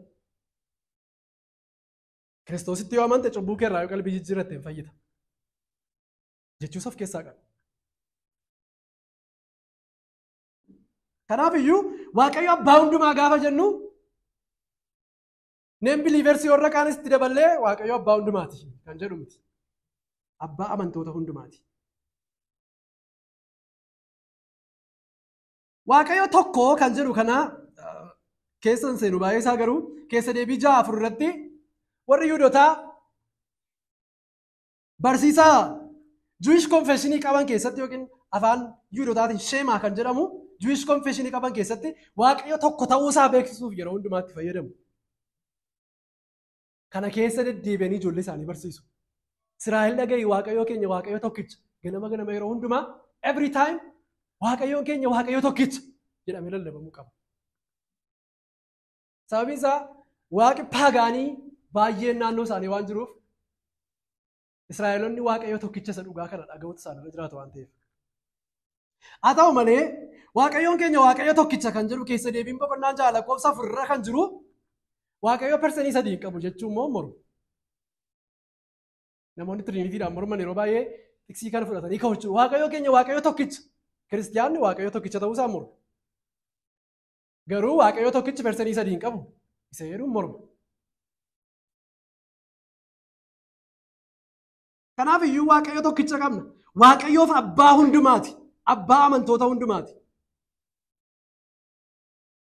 Kiristoositti yoo amante cubbuu kee irraa yoo qalbii jijjiirratte hin fayyita. Jechuus of keessaa qaba. Kanaaf iyyuu Waaqayyo abbaa hundumaa gaafa jennu neen biliiversii warra kaanis itti daballee Waaqayyo abbaa hundumaati kan jedhu miti. Abbaa amantoota hundumaati. Waaqayyo tokko kan jedhu kana keessan seenu baay'ee isaa garuu keessa deebii 6:4 irratti warri Yihuudootaa barsiisaa Jewish confessionii qaban keessatti yookiin afaan Yihuudootaatiin Sheemaa kan jedhamu Jewish confessionii qaban keessatti Waaqayyo tokko ta'uu isaa beeksisuuf yeroo hundumaatti fayyadamu. Kana keessa deddeebi'anii ijoollee isaanii barsiisu. Israa'el dhaga'i Waaqayyo keenya Waaqayyo tokkicha ganama ganama yeroo hundumaa Every time Waaqayyoon keenya Waaqayyo tokkicha jedhamee lallabamuu qaba. Sababiin isaa waaqi paagaanii baay'een naannoo isaanii waan jiruuf Israa'eloonni Waaqayyo tokkicha isa dhugaa kana dhaga'uutu isaanirra jiraatu waan ta'eef. Haa ta'u malee Waaqayyoon keenya Waaqayyo tokkicha kan jedhu keessa deebiin boqonnaa 6 lakkoofsa 4 irra kan jiru Waaqayyo persanii 3 hin qabu jechuun immoo moru. Namoonni Tiriinitiidhaan morman yeroo baay'ee tiksii kana fudhatanii ka'u jechuudha. Waaqayyo keenya Waaqayyo tokkicha. Kiristiyaanni Waaqayyo tokkicha ta'uu isaa moru. Garuu Waaqayyo tokkichi persanii 3 hin qabu. Isa jedhuun morma. Kanaaf iyyuu Waaqayyo tokkicha qabna. Waaqayyoof abbaa hundumaati. Abbaa amantoota hundumaati.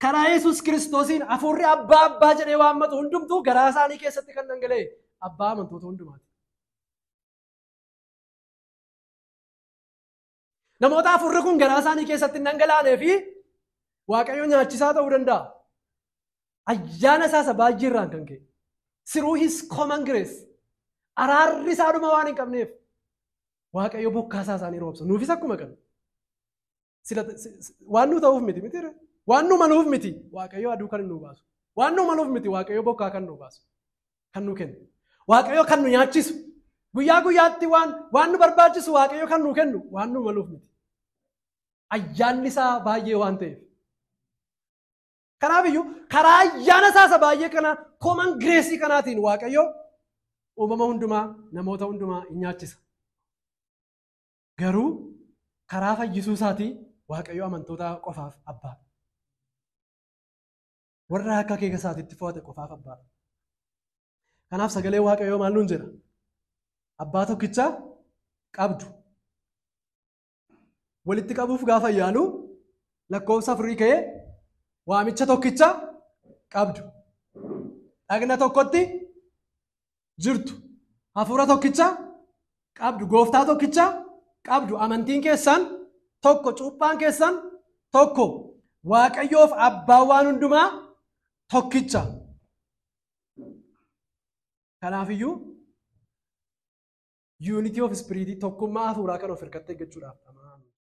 Karaa Yesuus Kiristoosiin hafuurri abbaa abbaa jedhee waammatu hundumtuu garaa isaanii keessatti kan dhangala'e abbaa amantoota hundumaati. Namoota hafuurri kun garaa isaanii keessatti hin dhangalaanee fi Waaqayyo nyaachisaa ta'uu danda'a. Ayyaana isaa isa baay'ee irraan kan ka'e. Through his common grace. Araarri isaa dhuma waan hin qabneef Waaqayyo bokkaa isaa isaanii roobsa. Nuufis akkuma kana. Waan nu ta'uuf miti miti. Waan nu maluuf miti Waaqayyo aduu kan nu baasu. Waan nu maluuf miti Waaqayyo bokkaa kan nu baasu. Kan nu kennu. Waaqayyo kan nu nyaachisu. Guyyaa guyyaatti waan nu barbaachisu Waaqayyo kan nu kennu waan nu maluuf miti. Ayyaanni isaa baay'ee waan ta'eef. Kanaaf iyyuu karaa ayyaana isaa isa baay'ee kana common grace kanaatiin Waaqayyo uumama hundumaa namoota hundumaa hin nyaachisa. Garuu karaa fayyisuu isaatii Waaqayyo amantoota qofaaf abbaa. Warra akka akeeka isaatiitti fo'ate qofaaf abbaa. Kanaaf sagalee Waaqayyoo maal nuun jedha? Abbaa tokkicha qabdu. Walitti qabuuf gaafa yaalu lakkoofsa 4 ka'ee waamicha tokkicha qabdu. Dhagna tokkotti jirtu. Hafuura tokkicha qabdu. Gooftaa tokkicha qabdu. Amantiin keessan tokko. Cuuphaan keessan tokko. Waaqayyoof abbaa waan hundumaa tokkicha. Kanaafiyyuu unity of spirit tokkummaa hafuuraa kan of hirkatte eeggachuudhaaf.